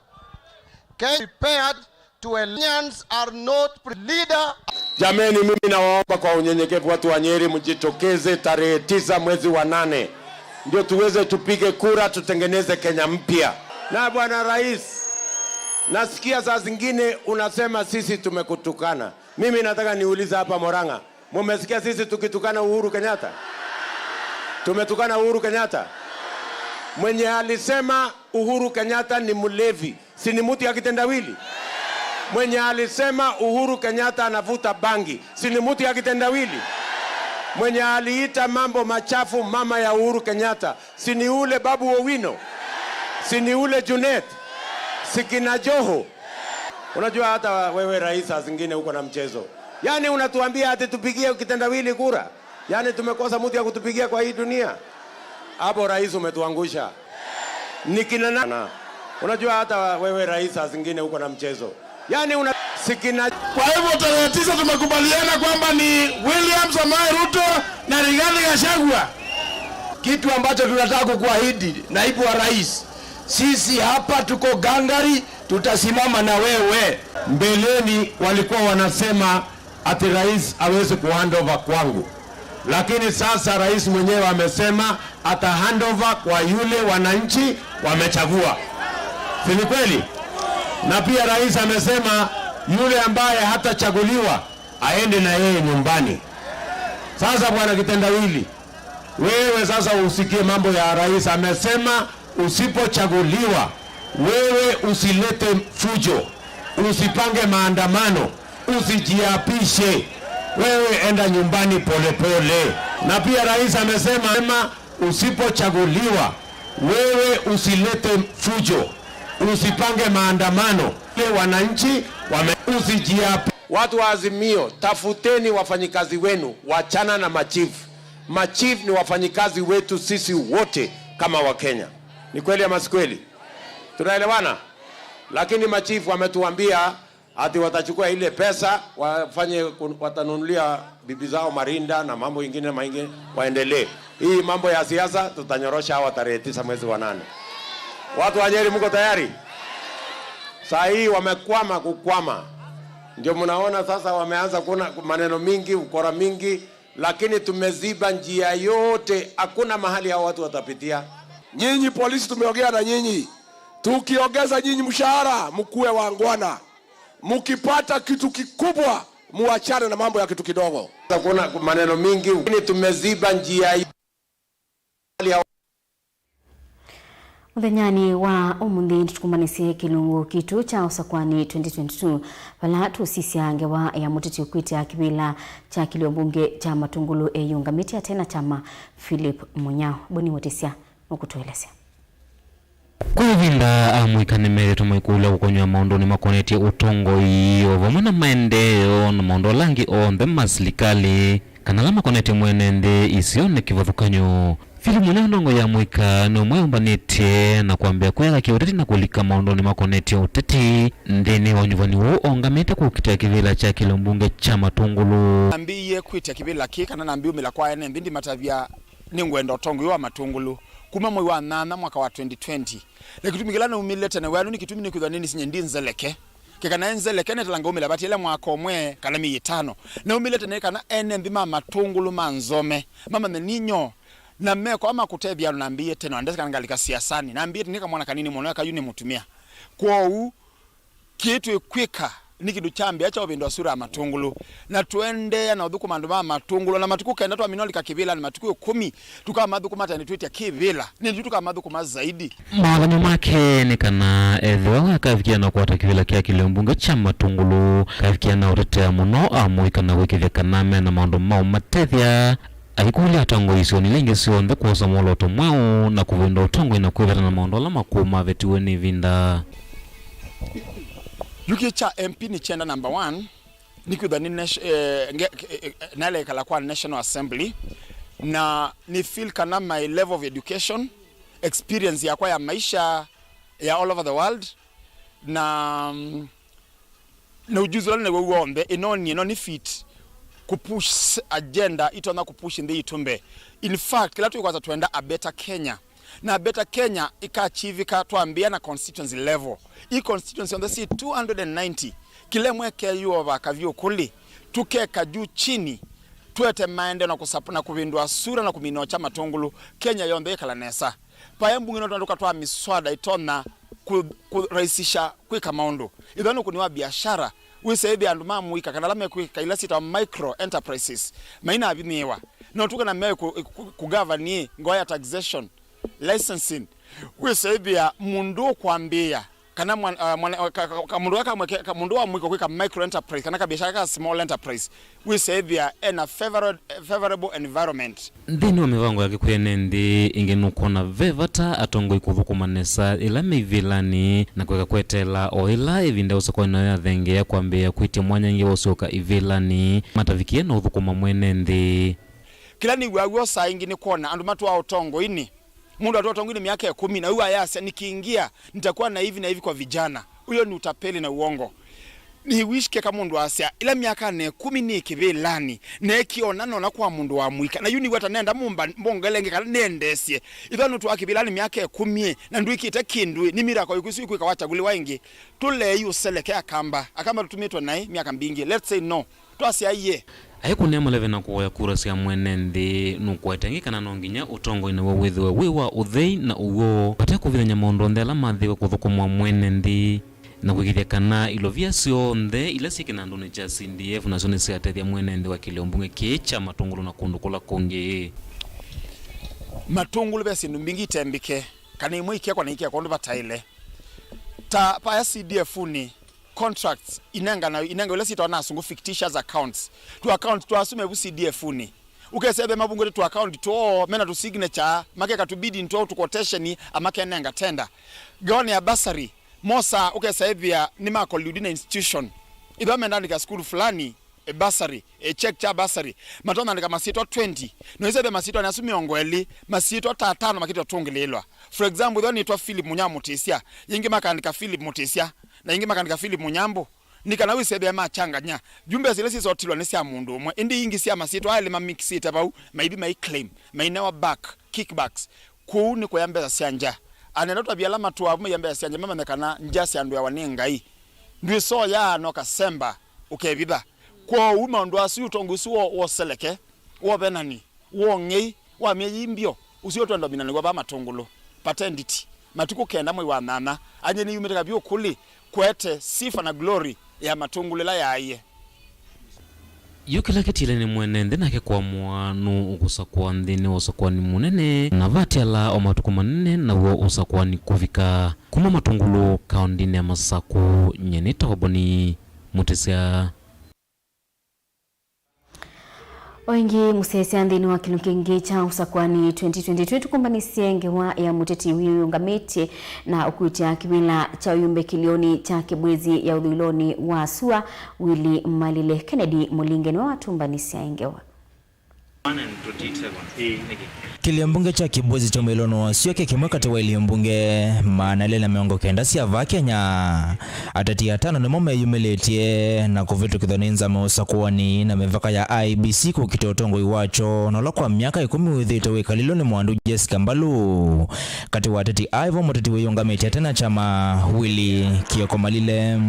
Kenyans are prepared to el-, Kenyans are not pre-, leader. Jameni, mimi nawaomba kwa unyenyekevu, watu wa Nyeri, mjitokeze tarehe tisa mwezi wa nane, ndio tuweze tupige kura, tutengeneze Kenya mpya. Na Bwana Rais, nasikia saa zingine unasema sisi tumekutukana. Mimi nataka niulize hapa Murang'a, mumesikia sisi tukitukana Uhuru Kenyatta? Tumetukana Uhuru Kenyatta? Mwenye alisema Uhuru Kenyatta ni mlevi, si ni mtu ya kitendawili? Mwenye alisema Uhuru Kenyatta anavuta bangi, si ni mtu ya kitendawili? Mwenye aliita mambo machafu mama ya Uhuru Kenyatta, si ni ule Babu Owino? Si ni ule Junet? Si kina Joho? Unajua hata wewe rais saa zingine uko na mchezo. Yaani unatuambia ati tupigie kitendawili kura? Yaani tumekosa mtu ya kutupigia kwa hii dunia? Hapo rais umetuangusha. Ni kina na-, na. Unajua hata wewe rais saa zingine uko na mchezo. Yaani una-, si kina- Kwa hivyo tarehe tisa tumekubaliana kwamba ni William Samoei Ruto na Rigathi Gachagua. Kitu ambacho tunataka kukuahidi, naibu wa rais, sisi hapa tuko gangari, tutasimama na wewe. Mbeleni walikuwa wanasema ati rais hawezi kuhand over kwangu, lakini sasa rais mwenyewe amesema ata hand over kwa yule wananchi wamechagua. Si ni kweli? Na pia rais amesema yule ambaye hatachaguliwa aende na yeye nyumbani. Sasa, bwana kitendawili, wewe sasa usikie mambo ya rais. Amesema usipochaguliwa, wewe usilete fujo, usipange maandamano, usijiapishe. Wewe enda nyumbani polepole. Na pia rais amesema, usipochaguliwa, wewe usilete fujo, usipange maandamano. Wale wananchi wame-, usijiapi-. Watu wa Azimio, tafuteni wafanyikazi wenu, wachana na machief. Machief ni wafanyikazi wetu sisi wote kama Wakenya. Ni kweli ama si kweli? Tunaelewana? Lakini machief wametuambia ati watachukua ile pesa, wafanye kun-, watanunulia bibi zao marinda na mambo ingine maingi, waendelee. Hii mambo ya siasa tutanyorosha hawa tarehe tisa mwezi wa nane. Watu wa Nyeri, mko tayari? Saa hii wamekwama kukwama. Ndio mnaona sasa wameanza kuna maneno mingi, ukora mingi, lakini tumeziba njia yote, hakuna mahali hao watu watapitia. Nyinyi polisi tumeongea na nyinyi. Tukiongeza nyinyi mshahara, mkuwe wangwana. Mkipata kitu kikubwa, muachane na mambo ya kitu kidogo. Kuna maneno mingi, lakini tumeziba njia yote. Mũthenyanĩ wa ũmũnthĩ, nĩtũkũmbanĩsye kĩlungu kitũ kya Ũsakwani twenty twenty-two, vala tũsisya ngewa ya mũteti ũkwĩtĩa kĩvĩla kya kĩlio mbunge kya Matungulu eyĩũngamĩtye ate na kyama, Philip Munyao. Boni Mũtĩsya nũkũtũelesya. Kwa ĩvinda, amũika nĩmethĩĩtwe maikũlya kũkonywa maũndũnĩ makonetye ũtongoi, o vamwe na maendeeo na maũndũ ala angĩ onthe ma silikalĩ, kana ala makonetye mwene nthĩ isionĩ kĩvathũkany'o. Philip Munya, ndongoi ya amũika, nĩ ũmwe ũmbanĩtye na kwambĩa kwĩyaka kĩũteti na kũlika maũndũnĩ makonetye ũteti nthĩnĩ wa ũnyuvani ũũ ũũngamĩte kũkitĩa kĩvĩla kya kĩlĩo mbunge kya Matũngũlũ. Nambĩĩie kwĩtya kĩvĩla kĩĩ, kana nambiumĩla kwa ene nthĩ ndimatavya nĩngwenda ũtongoi wa Matũngũlũ kuma mwei wa nyanya mwaka wa twenty twenty. Na kĩtumi kĩla naumĩle tene wĩanũ nĩ kĩtumi nĩkwĩthwa nĩnĩsinye ndi nzeleke. Kĩkana e nzeleke, netala ngaumĩla vatiele mwaka ũmwe kana myei ĩtano. Naumĩle tene kana ene nthĩ ma Matũngũlũ ma nzome mamanye ninyo, na meko ama kũtethya andũ nambĩĩe tene, na ndesa kana ngalika siasanĩ. Nambĩĩe tene nĩ kamwana kanini mũno, eka yu nĩ mũtumĩa. Kwoou, kĩĩ twĩkwĩka nĩ kĩndũ kya mbĩa kya ũvĩndũa sura ya Matũngũlũ, na tũendeea na ũthũkũma andũ ma Matũngũlũ, na matukũ kenda twamina ũlika kĩvĩlanĩ, matukũ ĩkũmi tũkamathũkũma tene twĩtya kĩvĩla, nĩndĩ tũkamathũkũma zaidi. Mawathan'yo make nĩ kana ethĩwa we akavikĩa na kũkwata kĩvĩla kya kĩlĩo mbunge kya Matũngũlũ, akavikĩa na ũtetea mũno amũika na kwĩkĩthya kana mena maũndũ ma ũmatethya. Aikũlya atongoi isionĩ ila ingĩ syonthe kwosa mwolooto mweũ na kũvĩndũa ũtongoi na kwĩveta na maũndũ ala makũũ mavetiwe nĩ ĩvinda. Yu kĩĩ kya M P nĩ kyenda number one, nĩkwĩthwa nĩ nat-, eh, nge-, eh, eh, nalekala kwa National Assembly, na nĩ feel kana my level of education, experience yakwa ya maisha ya all over the world, na, mm, na ujuzi ũla nĩ naw'o w'onthe, ĩno nĩ, ĩno nĩ fit kũpush agenda itonya kũpush nthĩ itũ mbee. In fact, kĩla twĩkwata twenda a better Kenya. Na a better Kenya ĩkachivika twambĩĩa na constituency level. Ii constituency onthe syĩ two hundred and ninety. Kĩla ĩmwe ĩkeyũova kavyũ kũlĩ, tũkeka juu chini, twete maendeeo na kũsap-, na kũvĩndũa sura na kũmina ũkya Matũngũlũ, Kenya yonthe ĩkala nesa. Paya mbunge no tũnatũka twa miswada itonya kũ-, kũrahisisha kwĩka maũndũ. Ĩthwa nĩ ũkũni wa biashara, wĩsĩ ĩthĩa andũ ma mũika kana ala mekwĩka ila syĩtawa micro enterprises mainavinyĩĩwa. No tũke na mewe kũ-, kũ-, kũgavanie ngoa ya taxation, licensing. Wĩsĩ ĩthĩa mũndũ ũkwambĩĩa kana mwan-, ah, mwana, ka, ka, ka, mũndũ aka mweke, ka, mũndũ wa mũika kwĩka micro enterprise kana kabiashara ka small enterprise, wĩsĩ ĩthĩa ena favor-, favorable environment. Nthĩnĩ wa mĩvango yake kwĩ ene nthĩ ĩngĩ, nũkwona ve vata atongoi kũthũkũma nesa ĩla me ivĩlanĩ na kwĩka kweteela o ĩla ĩvinda ya ũsakwani nayo yathengeea kwambĩĩa kwĩtya mwanya ĩngĩ wa ũsyoka ivĩlanĩ matavikie na ũthũkũma mwene nthĩ. Kĩla nĩw'aa w'o saa ingĩ nĩ kwona andũ matwaa ũtongoinĩ. Mũndũ atwaa ũtongoinĩ myaka ĩkũmi, na yu ayasya, "Nikiingia, nitakuwa na hivi na hivi kwa vijana." Huyo ni utapeli na uongo. Ni wish keka mũndũ asya, ĩla myakanĩ ĩkũmi nĩ kĩvĩlanĩ, neekie ona nona kwa mũndũ wa mũika. Na yu nĩw'o ata nenda mũmba mbongele ĩngĩ kana nĩendeesye. Ĩthwa nũtwaa kĩvĩlanĩ myaka ĩkũmi, na ndwĩkĩte kĩndũ, nĩ miracle ĩkũ ĩsu ĩkwĩka wachaguliwa ĩngĩ? Tũlei ũseleke Akamba. Akamba tũtumĩtwe naĩ myaka mbingĩ. Let's say no. Twasyaie. Aikũnĩa maleve na kũvoya kura sya mwene nthĩ, nũkũete ĩngĩ kana no nginya ũtongoi naw'o wĩthĩwe wĩ wa ũthei na ũw'o, vate kũvithany'a maũndũ onthe ala mathĩwe kũthũkũmwa mwene nthĩ, na kũĩkĩĩthya kana ilovia syonthe ila syĩ kĩnandũnĩ kya C D F nasyo nĩsyatethya mwene nthĩ wa kĩlĩo mbunge kĩĩ kya Matũngũlũ na kũndũ kũla kũngĩ. Matũngũlũ ve syĩndũ mbingĩ itembĩke, kana imwe ikekwa na ikekwa ũndũ vataĩle. Ta paya C D F-nĩ, contracts inengana, inenga ila syĩtawa na asungu fictitious accounts. Tu account twa asu mevu C D F-nĩ. Ũkeseve mavungũte tu account twoo, mena tu signature, makeka tu bidding twoo, tu quotation, amakenenga tender. Ngaone ya bursary, mosa ũkesevia nĩ ma collude na institution. Ĩthwa mendandĩka school fulani, e bursary, e check kya bursary, matonandĩka masyĩtwa twenty. No iseve masyĩtwa asu mĩongo ĩlĩ, masyĩtwa ta atano makĩtwa tũngĩlĩĩlwa. For example, ĩthwa nĩtwa Philip Munya Mũtĩsya, yĩngĩ makandĩka Philip Mũtĩsya, na yĩngĩ makandĩka Philip Mũnyambũ, nĩ kana wĩsethĩa machanganya. Yu mbesa ila syĩsotilwa nĩ sya mũndũ ũmwe, ĩndĩ ingĩ sya masyĩtwa aĩlĩ mamixĩte vau, maithi maiclaim, mainewa back, kickbacks. Kũu nĩ kũya mbesa sya ngya. Anenda tavia ala matũaa vu maiya mbesa sya ngya mamanye kana ngya syanduawa nĩ Ngai. Ndwĩsoyaa na ũkasemba, ũkevitha. Kwoou maũndũ asu, ũtongoi ũsu wo, woseleke, wovenani, wong'ei, wa myei mbyo, ũsu ũtwenda ũminanĩw'a vaa Matũngũlũ. Patenditi, matukũ kenda mwei wa nyanya, anye nĩyumĩte kavyũ kũlĩ, kũete sifa na glory ya Matũngũlũ ĩla yaaie. Yu kĩla kĩtile nĩ mwene nthĩ nake kũamũa nũũ ũkũsakũa nthĩnĩ wa ũsakũani mũnene, na vatiala o matukũ manene naw'o ũsakũani kũvika. Kuma Matũngũlũ, kaũndĩnĩ ya Masakũ, nyie nĩtawa Boni Mũtĩsya. O ĩngĩ mũsyaĩĩsya nthĩnĩ wa kĩlungu kĩngĩ kya ũsakũani twenty twenty-two, tũkũmbanĩsye ngewa ya mũteti wĩyũngamĩtye na ũkuĩtya kĩvĩla kya ũyũmbe kĩlĩonĩ kya Kĩbwezi ya ũthũĩlonĩ wa sua, Willy Malile. Kennedy Mũlinge nĩwe watũmbanĩsya ĩ ngewa. Kĩlĩo mbunge kya Kĩbwezi kya ũmĩlonĩ wa sua kĩ kĩmwe katĩ wa ilĩo mbunge maana elĩ na mĩongo kenda sya vaa Kenya. Ateti atano nĩmo meyumĩlĩtye na kũvĩtũkĩthwa nĩ nzama ya ũsakũani na mĩvaka ya I E B C kũkita ũtongoi wakyo, na ũla kwa myaka ĩkũmi wĩthĩĩtwe wĩkalĩlwe nĩ mwandu Jessica Mbalu. Katĩ wa ateti aa vo mũteti wĩyũngamĩtye ate na kyama, Willy Kioko Malile.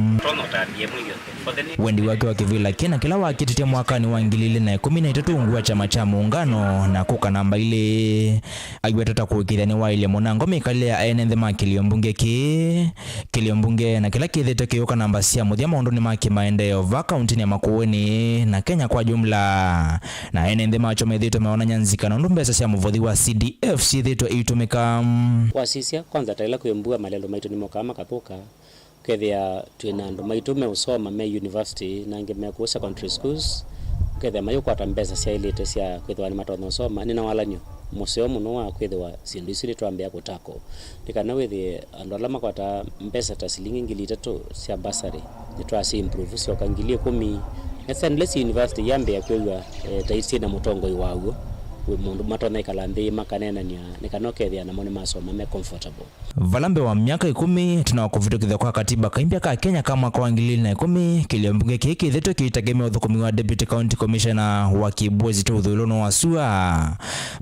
Wendi wake wa kĩvĩla kĩna kĩla wakĩtĩtye mwakanĩ wa ngili ilĩ na ĩkũmi na itatũ ungu wa kyama kya Muungano na kũka namba ilĩ. Aiweta ta kũĩkĩĩthya nĩwaĩlye mũnango mĩkalĩle ya ene nthĩ ma kĩlĩo mbunge kĩĩ. Kĩlĩo mbunge na kĩla kĩthĩtwe kĩyũka namba sya mũthya maũndũnĩ ma kĩmaendeeo vaa kauntinĩ ya Makueni na Kenya kwa jumla. Na ene nthĩ makyo methĩĩtwe meonany'a nzika nũndũ mbesa sya mũvothi wa C D F syĩthĩĩtwe iitũmĩka. Wasisya, kwanza ta ĩla kwĩ mbua, malelũ maitũ nĩmokaa makathũka. Ũkethĩa twĩ na andũ maitũ meũsoma me university, na angĩ me kũu secondary schools, ũkethĩa mayũkwata mbesa syaĩlĩte sya kwĩthĩwa nĩmatonya ũsoma. Nĩ na walany'o mũseo mũno wa kwĩthĩwa syĩndũ isu nĩtwambĩĩa kũtackle. Nĩ kana wĩthĩe andũ ala makwataa mbesa ta silingi ngili itatũ sya bursary, nĩtwasya improve syoka ngili ĩkũmi. Nesa nĩla syĩ university yambĩĩa kwĩw'a, eh, ta syĩ na mũtongoi waw'o, wĩ mũndũ matonya ĩkala nthĩ makaneenany'a, nĩ kana ũkethĩa namo nĩmasoma me comfortable. Vala mbee wa myaka ĩkũmi ĩtina wa kũvĩtũkĩthw'a kwa katiba kaimbya ka Kenya ka mwaka wa ngili ilĩ na ĩkũmi, kĩlĩo mbunge kĩĩ kĩthĩtwe kĩitegemea ũthũkũmi wa Deputy County Commissioner wa Kĩbwezi kya ũthũĩlonĩ wa sua.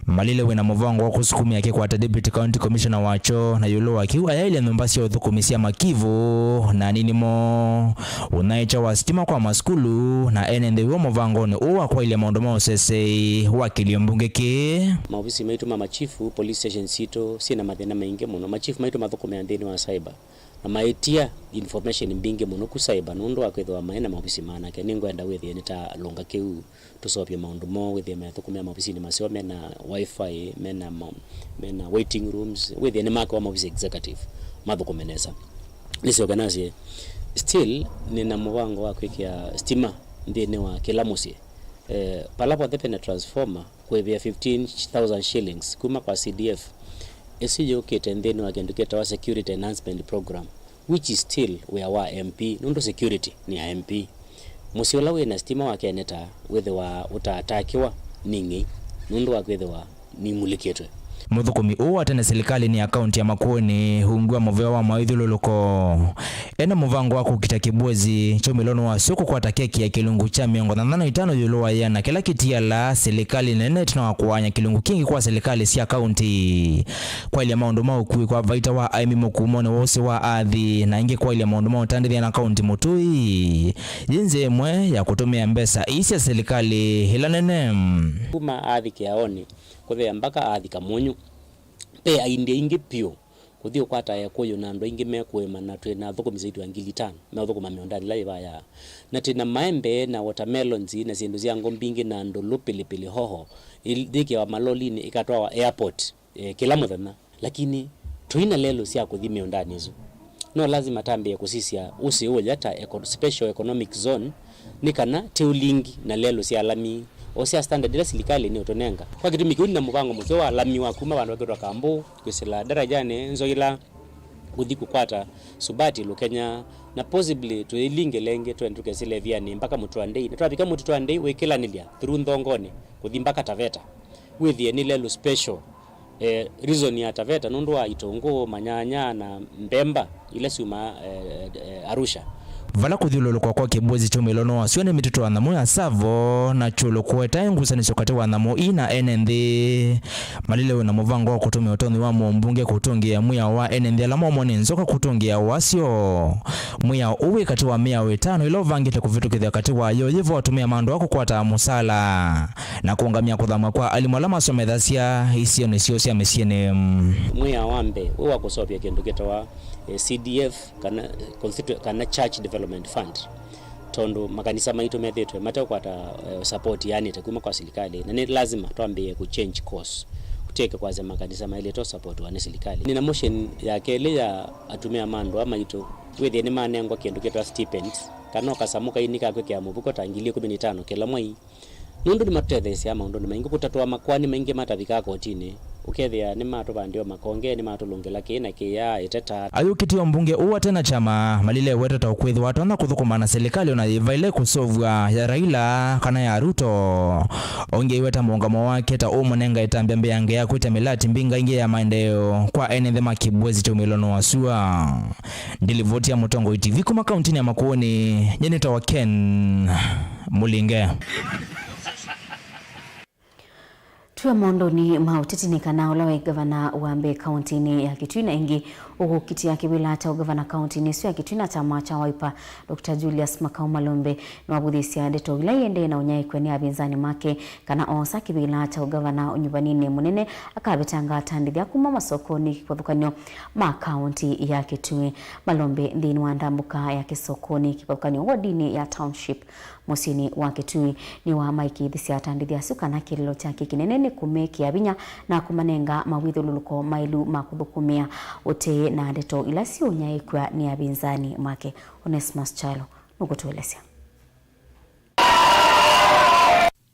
Malile wĩ na mũvango wa kũsukumĩa kĩkwate Deputy County Commissioner wakyo, na ĩũlũ wa kĩu ayaĩlya nyũmba sya ũthũkũmi sya Makivu na anini moo, ũnyaĩĩkya wa sitima kwa masukulu, na ene nthĩ wĩo mũvangonĩ ũũ wa kwaĩlya maũndũ ma ũseseĩ wa kĩlĩo mbunge kĩĩ. Maovisi maitũ ma machifu, police stations sitũ syĩ na mathĩna maingĩ mũno. Machifu maitũ mathũkũmĩa nthĩnĩ wa cyber, na maĩtia information mbingĩ mũno ku cyber nũndũ wa kwĩthĩwa maĩ na maovisi manake. Nĩngwenda wĩthĩe nĩtalũnga kĩu, tũseũvye maũndũ moo, wĩthĩe methũkũmĩa maovisinĩ maseo mena wifi, mena ma-, mena waiting rooms, wĩthĩe nĩmakewa maovisi executive, mathũkũme nesa. Nĩsyoke nasye, still nĩna mũvango wa kwĩkĩa stima nthĩnĩ wa kĩla mũsyĩ. Eh, pala vonthe vena transformer, kũĩvĩa fifteen thousand shillings kuma kwa C D F. Ĩsu yũkĩte nthĩnĩ wa kĩndũ kĩtawa Security Enhancement Program, which is still wĩa wa M P, nũndũ security nĩ ya M P. Mũsyĩ ũla wĩ na sitima wa Keneta wĩthĩwa ũtaatakĩwa nĩ ng'ei nũndũ wa kwĩthĩwa nĩimulĩkĩtwe. Mũthũkũmi ũũ wa tene silikalĩnĩ ya kaunti ya Makueni, ungu wa mũvea wa maũithyũlũlũko, ena mũvango wa kũkita Kĩbwezi kya ũmĩlonĩ wa sua kũkwata keki ya kĩlungu kya mĩongo thanthatũ na itano ĩũlũ wa ĩana kĩla kĩtialaa silikalĩ nene ĩtina wa kũaany'a kĩlungu kĩngĩ kwa silikalĩ sya kaunti. Kwaĩlya maũndũ ma ũkui kwa vaita wa aĩmi mũkumonĩ wa ũsĩ wa athi, na ĩngĩ kwaĩlya maũndũ ma ũtandĩthya na kaunti mũtũi, yĩ nzĩa ĩmwe ya kũtũmĩa mbesa ii sya silikalĩ ĩla nene. Kuma athi kĩaonĩ kũthea mbaka athi Kamunyu, ve aindi aingĩ vyũ kũthi ũkwata ekũyũ na andũ aingĩ me kũĩma, na twĩ na athũkũmi zaidi wa ngili itano meũthũkũma mĩũndanĩ ĩla yĩvayaa. Na twĩ na maembe na watermelons na syĩndũ sya ngo mbingĩ na ndũlũ, pilipili hoho, ĩyĩkĩawa malolinĩ ĩkatwawa airport, eh, kĩla mũthenya. Lakini tũi na lelũ sya kũthi mĩũndanĩ ĩsu. No lazima tambĩĩe kũsisya ũsĩ ũya ta eco-, special economic zone, nĩ kana tĩũlingi na lelũ sya lami o sya standard ĩla silikalĩ nĩũtũnenga. Kwa kĩtumi kĩu, nĩ na mũvango mũseo wa lami wa kuma vandũ vakĩtwa Kambu kwĩsĩla Darajanĩ, Nzoila, kũthi kũkwata Subati, Lukenya, na possibly tũilingĩle ĩngĩ twende tũkesĩle ĩvianĩ mpaka Mũtũa Ndei. Na twavika Mũtũa Ndei, wĩkĩlanĩlya through Nthongonĩ kũthi mpaka Taveta. Wĩthĩe nĩ lelũ special. Eh, reason ya Taveta nũndũ wa itũngũũ, manyanya na mbemba ila syumaa, eh, eh, Arusha. Vala kũthyũlũlũkwa kwa Kĩbwezi kya ũmĩlonĩ wa sua nĩ mĩtitũ wa nyamũ ya Tsavo na kyũlũ kũetae ngusanĩsyo katĩ wa nyamũ ii na ene nthĩ. Malile wĩ na mũvango wa kũtũmĩa ũtonyi wa mũmbunge kũtũngĩĩa mwĩao wa ene nthĩ ala momwa nĩ nzoka kũtũngĩĩa wasyo. Mwĩao ũũ wĩ katĩ wa mĩao ĩtano ĩla ũvangĩte kũvĩtũkĩthya katĩ wayo yĩvo atũmĩa mandũ aa kũkwata mũsala na kũũngamya kũthamw'a kwa alimũ ala masomethasya isionĩ syoo sya mĩsyĩnĩ. Mwĩao wa mbee wĩ wa kũseũvya kĩndũ kĩtawa, eh, C D F kana, eh, constitu-, kana Church Development Fund, tondũ makanisa maitũ methĩĩtwe mateũkwata, eh, support yaanĩte kuma kwa silikalĩ, na nĩ lazima twambĩĩe kũ change course, tũtieke kwasya makanisa maĩlĩte ũsapotiwa nĩ silikalĩ. Nĩ na motion ya kelĩ ya atumĩa ma andũ aa maitũ, wĩthĩe nĩmanengwa kĩndũ kĩtawa stipends, kana o kasamũ kaini ka kwĩkĩa mũvuko ta ngili ĩkũmi na itano kĩla mwei. Nũndũ nĩmatũtetheesya maũndũnĩ maingĩ, kũtatũa makoani maingĩ matavikaa kotinĩ, ũkethĩa nĩmatũvandĩo makonge, nĩmatũlũngĩla kĩĩ na kĩya, ĩteta. Ayũkĩtĩ o mbunge ũũ ate na kyama malile wetata kwĩthĩwa atonya kũthũkũma na silikalĩ ona yĩvaile kũseũvw'a ya Raila kana ya Ruto. Ũngĩ aiweta mũũngamo wake ta ũmũnenga ĩtambya mbeange ya kwĩtya mĩlati mbinga ĩngĩ ya maendeeo kwa ene nthĩ ma Kibwezi kyaumĩlonĩ wa sua. Ndilivoti ya Mũtongoi T V kuma kauntinĩ ya Makueni, nye nĩtawa Ken Mũlinge. Twĩ maũndũnĩ ma ũteti nĩ kana ũla waĩ ngavana wa mbee kauntinĩ ya Kitui na ĩngĩ ũkũkitĩa kĩvĩla kya ũngavana kauntinĩ ĩsu ya Kitui na kyama kya Wiper, Doctor Julius Makau Malombe, nĩwavũthĩsya ndeto ila iendee na ũnyaĩĩkw'a nĩ avĩnzani make kana oosa kĩvĩla kya ũngavana ũnyuvaninĩ mũnene akavetanga atandĩthya kuma masokonĩ kĩvathũkany'o ma kaunti ya Kitui. Malombe nthĩnĩ wa ndambũka ya kĩsokonĩ kĩvathũkany'o wodinĩ ya Township mũsyĩnĩ wa Kitui nĩwamaĩkĩĩthisye atandĩthya asu kana kĩeleelo kyake kĩnene nĩ kũmekĩa vinya na kũmanenga mawĩthyũlũlũko maĩlu ma kũthũkũmĩa ũtee na ndeto ila siũnyaĩĩkw'a nĩ avĩnzani make. Onesmus Kyalo nũkũtũelesya.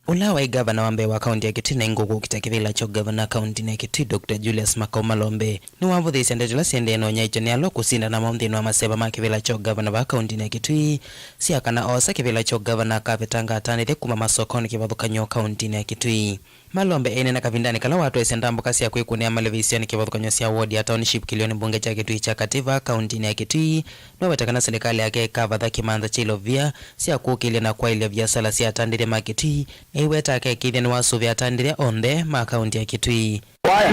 Ũla waĩ ngavana wa mbee wa kaunti ya Kitui na ĩngĩ ũkũkitĩa kĩvĩla kya ũngavana kauntinĩ ya Kitui, Doctor Julius Makau Malombe, nĩwavũthĩĩsye ndeto ila siendee na ũnyaĩĩkyo nĩ ala ũkũsindana namo nthĩnĩ wa maseva ma kĩvĩla kya ũngavana vaa kauntinĩ ya Kitui, sya kana oosa kĩvĩla kya ũngavana akavetanga atandĩthya kuma masokonĩ kĩvathũkany'o kauntinĩ ya Kitui. Malombe aineena kavindanĩ kala watwaĩsye ndambũka sya kwĩkũnĩa malĩvi isionĩ kĩvathũkany'o sya wodi ya Township kĩlĩonĩ mbunge kya Kitui kya Katĩ vaa kauntinĩ ya Kitui, nĩwaweta kana silikalĩ yake ĩkavatha kĩmantha kya ilovia sya kũkĩlya na kwaĩlya viasala sya atandĩthya ma Kitui, aiweta akekĩĩthya nĩwasũvĩa atandĩthya onthe ma kaunti ya Kitui.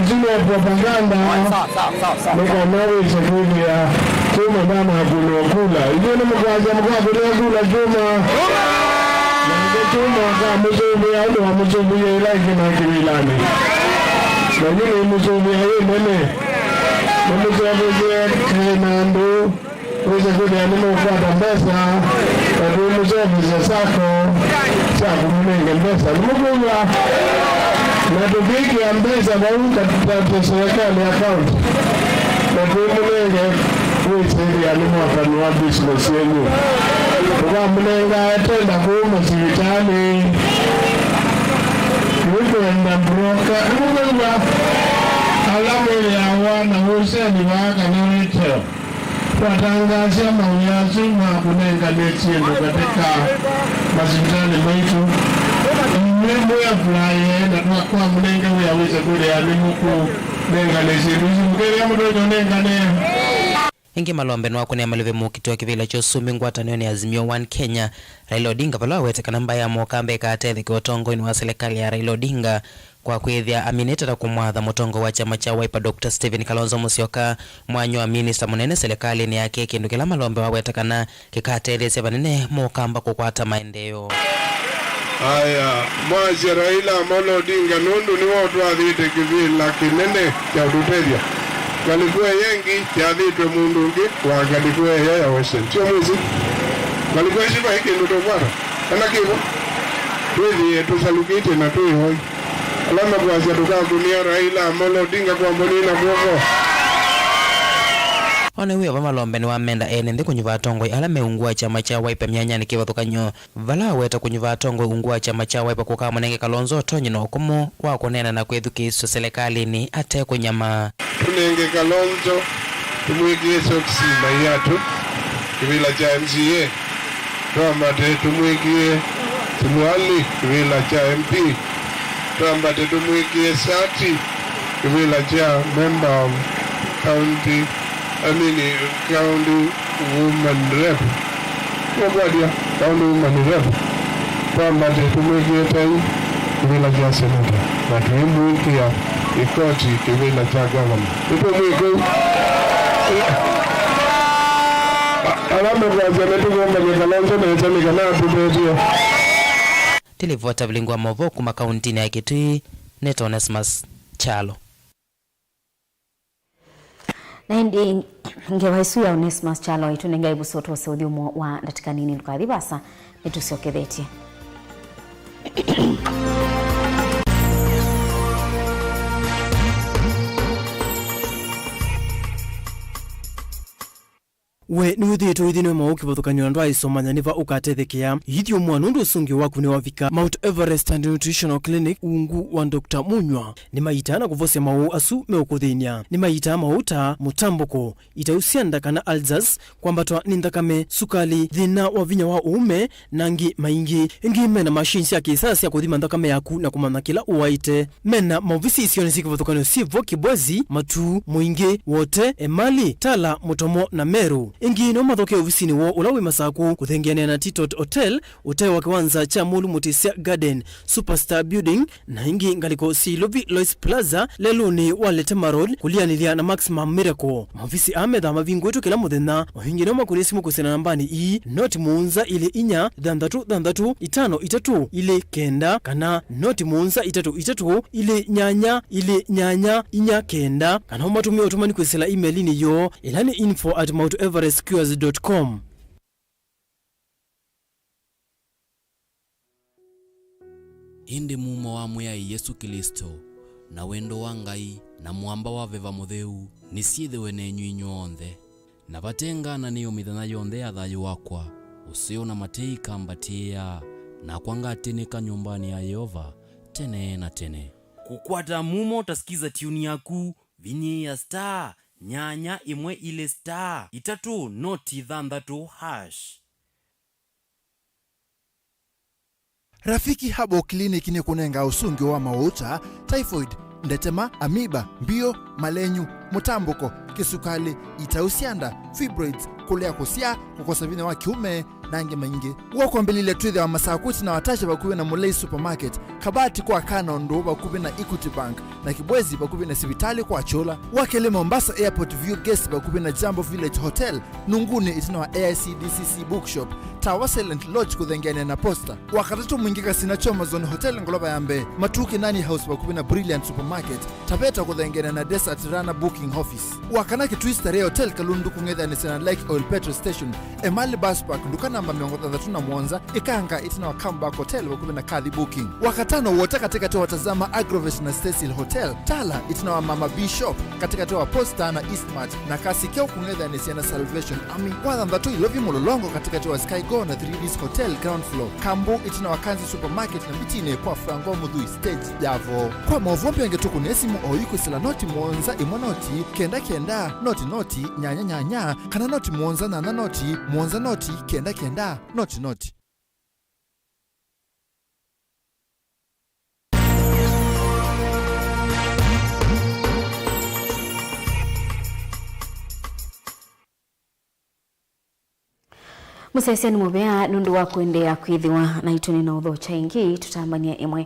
Isu nĩ propaganda, nĩ kana wĩse kwĩthĩa Kyuma ndanakunwa kula. Ithyĩ nĩmũkwasya mũkakũnĩa kula Kyuma? Na nĩkyo Kyuma akamũsũvĩa ũndũ wamũsũvĩie ĩla ĩngĩ na kĩvĩlanĩ. Na yu nĩmũsũvĩa yĩ nene. Nĩmũseũvĩsye kaĩ na andũ. Wĩse kwĩthĩa nĩmũkwata mbesa na twĩmũseũvĩsya sacco sya kũmũnenge mbesa. Nĩmũkwĩw'a? Na tũkĩkĩa mbesa vau katĩ serikali account na twĩmũnenge wĩsĩthĩa nĩmwatanũa business yenyu. Tũkamũnengae tenda kũu masivitalĩ, tũikwenda broker. Nĩmũkwĩw'a? Ala mwĩthĩawa na wholesale vaa kana retail. Twatangaasya mawĩa asu ma kũnengane syĩndũ katĩ ka masivitalĩ maitũ. Inyw'ĩ mwĩ apply na twa-, twamũnenge wĩa wĩse kũlea nĩmũkũnengane syĩndũ isu. Mũkethĩa mũtonya ũnengane. Ĩngĩ Malombe nĩwakũnĩa malĩvi mũkitĩ wa kĩvĩla kya ũsumbĩ ngwatanĩonĩ ya Azimio One Kenya, Raila Odinga, vala wawete kana mbaĩ ya Mũkamba ĩkatethekea ũtongoinĩ wa silikalĩ ya Raila Odinga. Kwa kwĩthĩa aminĩte ta kũmwatha mũtongoi wa kyama kya Wiper Doctor Stephen Kalonzo Musyoka mwanya wa minista mũnene silikalĩnĩ yake, kĩndũ kĩla Malombe waweta kana kĩkatetheesya vanene Mũkamba kũkwata maendeeo. Aya, mwasya Raila Amolo Odinga nũndũ nĩwe ũtwathĩte kĩvĩla kĩnene kya ũtũtethya. Ngalĩko ĩya ĩngĩ yathĩtwe mũndũ ũngĩ wa ngalĩko ĩya ya Western. Sio mwĩsĩ? Ngalĩko ĩsu vai kĩndũ tũkwata. Kana kĩvo? Twĩthĩe tũsalukĩtye na twĩhoi. Ala makwasya tũkakũnĩa Raila Amolo Odinga kwambonĩ na kw'oko. Ona wĩ vo Malombe nĩwamenda ene nthĩ kũnyuva atongoi ala me ungu wa kyama kya Wiper myanyanĩ kĩvathũkany'o, vala aweta kũnyuva atongoi ungu wa kyama kya Wiper kũkamũnenge Kalonzo ũtonyi na ũkũmũ wa kũneena na kwĩthukĩĩsw'a silikalĩnĩ ate kũnyamaa. Tũnenge Kalonzo, tũmwĩkĩe soksi na iatũ kĩvĩla kya M C A. Twambate tũmwĩkĩe suruali kĩvĩla kya M P. Twambate tũmwĩkĩe sati kĩvĩla kya member of county, I mean, county woman rep. Nĩkwatya county woman rep. Twambate tũmwĩkĩe tai kĩvĩla kya seneta, na tũimwĩkĩa ĩkoti kĩvĩla kya gavana. Nĩtũmwĩkĩu. A-, ala mekwasya nĩtũkũmbany'a Kalonzo nesa nĩ kana atũtethye. Ndilivota vilingi wa maũvoo kuma kauntinĩ ya Kitui, nĩtawa Onesmus Kyalo. Na ĩndĩ ngewa ĩsu ya Onesmus Kyalo ĩtũnengae ĩvuso twose ũthyũmũo wa ndatĩka nini. Ndũkathi vaasa, nĩtũsyokethetye. We nĩwĩthĩĩtwe ũithĩnwe maũũ kĩvathũkany'o na ndwaaĩsomanya nĩ va ũkatethekea? Ithyũmũa nũndũ ũsũngĩo waku nĩwavika. Mount Everest and Nutritional Clinic, ungu wa Doctor Munywa, nĩmaitaa na kũvosya maũũ asu meũkũthĩny'a. Nĩmaitaa maũũ ta mũtambũko, itau sya nda kana ulcers, kwambatwa nĩ nthakame, sukali, thĩna wa vinya wa ũũme, na angĩ maingĩ. Ĩngĩ mena machine sya kĩsaa sya kũthima nthakame yaku na kũmanya kĩla ũwaĩte. Mena maovisi isionĩ syĩ kĩvathũkany'o syĩ vo Kibwezi, Matuu, Mũingĩ, Wote, Emali, Tala, Mũtomo na Meru. Ĩngĩ no mathokee ovisinĩ woo ũla wĩ Masakũ kũthengeanĩa na Titot Hotel, ũtee wa kĩwanza kya Mũlu Mũtĩsya Garden, Superstar Building, na ĩngĩ ngalĩko syĩ Ilovi Lois Plaza, lelũnĩ wa Letema Road, kũlianĩlya na Maximum Miracle. Maovisi aa methaa mavingũĩtwe kĩla mũthenya. O ĩngĩ no makũnĩe simũ kwĩsĩla nambanĩ ii, noti mũonza ilĩ inya thanthatũ thanthatũ itano itatũ ilĩ kenda kana noti mũonza itatũ itatũ ilĩ nyanya ilĩ nyanya inya kenda, kana ũmatũmĩe ũtũmani kwĩsĩla email-inĩ yoo, ĩla nĩ info at mount everest cures dot com. Ĩndĩ mumo wa Mwĩai Yesũ Klĩsto, na wendo wa Ngai, na mũamba wa Veva Mũtheu, nĩsyĩthĩwe nenyu inyw'onthe. Na vate ngananĩo mĩthenya yonthe ya thayũ wakwa, ũseo na matei ikambatĩĩa, nakwa ngatĩnĩka nyũmbanĩ ya Yeova tene na tene. Kũkwata mumo ta skiza tune yaku, vinyĩĩa star nyanya ĩmwe ilĩ star itatũ noti thanthatũ hash. Rafiki Herbal Clinic nĩkũnengaa ũsũngĩo wa maũũ ta typhoid, ndetema, amoeba, mbio, malenyu, mũtambũko, kĩsukalĩ, itau sya nda, fibroids, kũlea kũsyaa, kũkosa vinya wa kĩũme, na angĩ maingĩ. W'o kwambĩlĩlya twĩthĩawa Masakũ ĩtina wa Tasha vakuvĩ na Mulei Supermarket, Kabati kwa Kana ũndũ vakuvĩ na Equity Bank, na Kibwezi vakuvĩ na sivitalĩ kwa Kyũla. Wa kelĩ Mombasa Airport View Guest vakuvĩ na Jambo Village Hotel, Nunguni ĩtina wa A I C D C C Bookshop, Tawa Silent Lodge kũthengeanĩa na Posta. Wa katatũ Mwingi Kasina Choma Zone Hotel ngolova ya mbee, Matuu Kinani House vakuvĩ na Brilliant Supermarket, Taveta kũthengeanĩa na Desert Runner Booking Office. Wa kana Kitui Starehe Hotel Kalundu kũng'ethanĩsya na Lake Oil Petrol Station, Emali Bus Park, nduka namba mĩongo thanthatũ na mũonza, Ikanga ĩtina wa Comeback Hotel vakuvĩ na Kathi Booking. Wakatano Wote katĩkatĩ wa Tazama Agrovet na Cecil Hotel, Tala ĩtina wa Mama B Shop katĩkatĩ wa Posta na Eastmart, na Kasikeo kũng'ethanĩsya na Salvation Army. Wa thanthatũ Ilovi Mũlolongo katĩkatĩ wa Sky Go na Three Ds Hotel ground floor, Kambu ĩtina wa Kanzi Supermarket na Mbitinĩ kwa Franco Mũthui stage ya vo. Kwa maũvoo mbingĩ tũkũnĩe simũ oyu kwĩsĩla noti mũonza ĩmwe noti kenda kenda noti noti nyanya nyanya kana noti mũonza nyanya noti mũonza noti kenda kenda noti noti. Mũsyaĩĩsya nĩ mũvea nũndũ wa kũendeea kwĩthĩwa naitũ. Nĩ na ũthokya ĩngĩ tũtambany'a ĩmwe.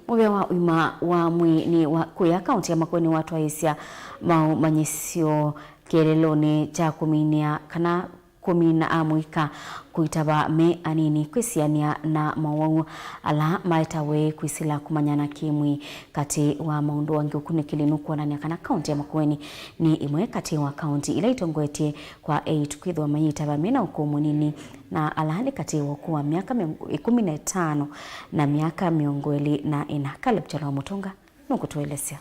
Mũvea wa ũima wa mwĩĩ nĩ wa kũya kaũntĩ ya Makueni watwaĩĩsya maũmanyĩsyo kĩeleelonĩ kya kũminĩa kana kũmina amũika kũitava me anini kwĩsianĩa na mowau ala maetawe kwĩsĩla kũmanyana kĩ-mwĩĩ. Katĩ wa maũndũ angĩ, ũkunĩkĩli nũkwonany'a kana kaũntĩ ya Makueni nĩ ĩmwe katĩ wa kaũntĩ ila itongoetye kwa eĩtu kwĩthĩwa mayĩtava me na ũkũũ mũnini, na ala nĩ katĩ wa ũkũũ wa myaka mĩongo, ĩkũmi na ĩtano na myaka mĩongo ĩlĩ na ĩna. Caleb Kyalo wa Mũtũnga nũkũtũelesya.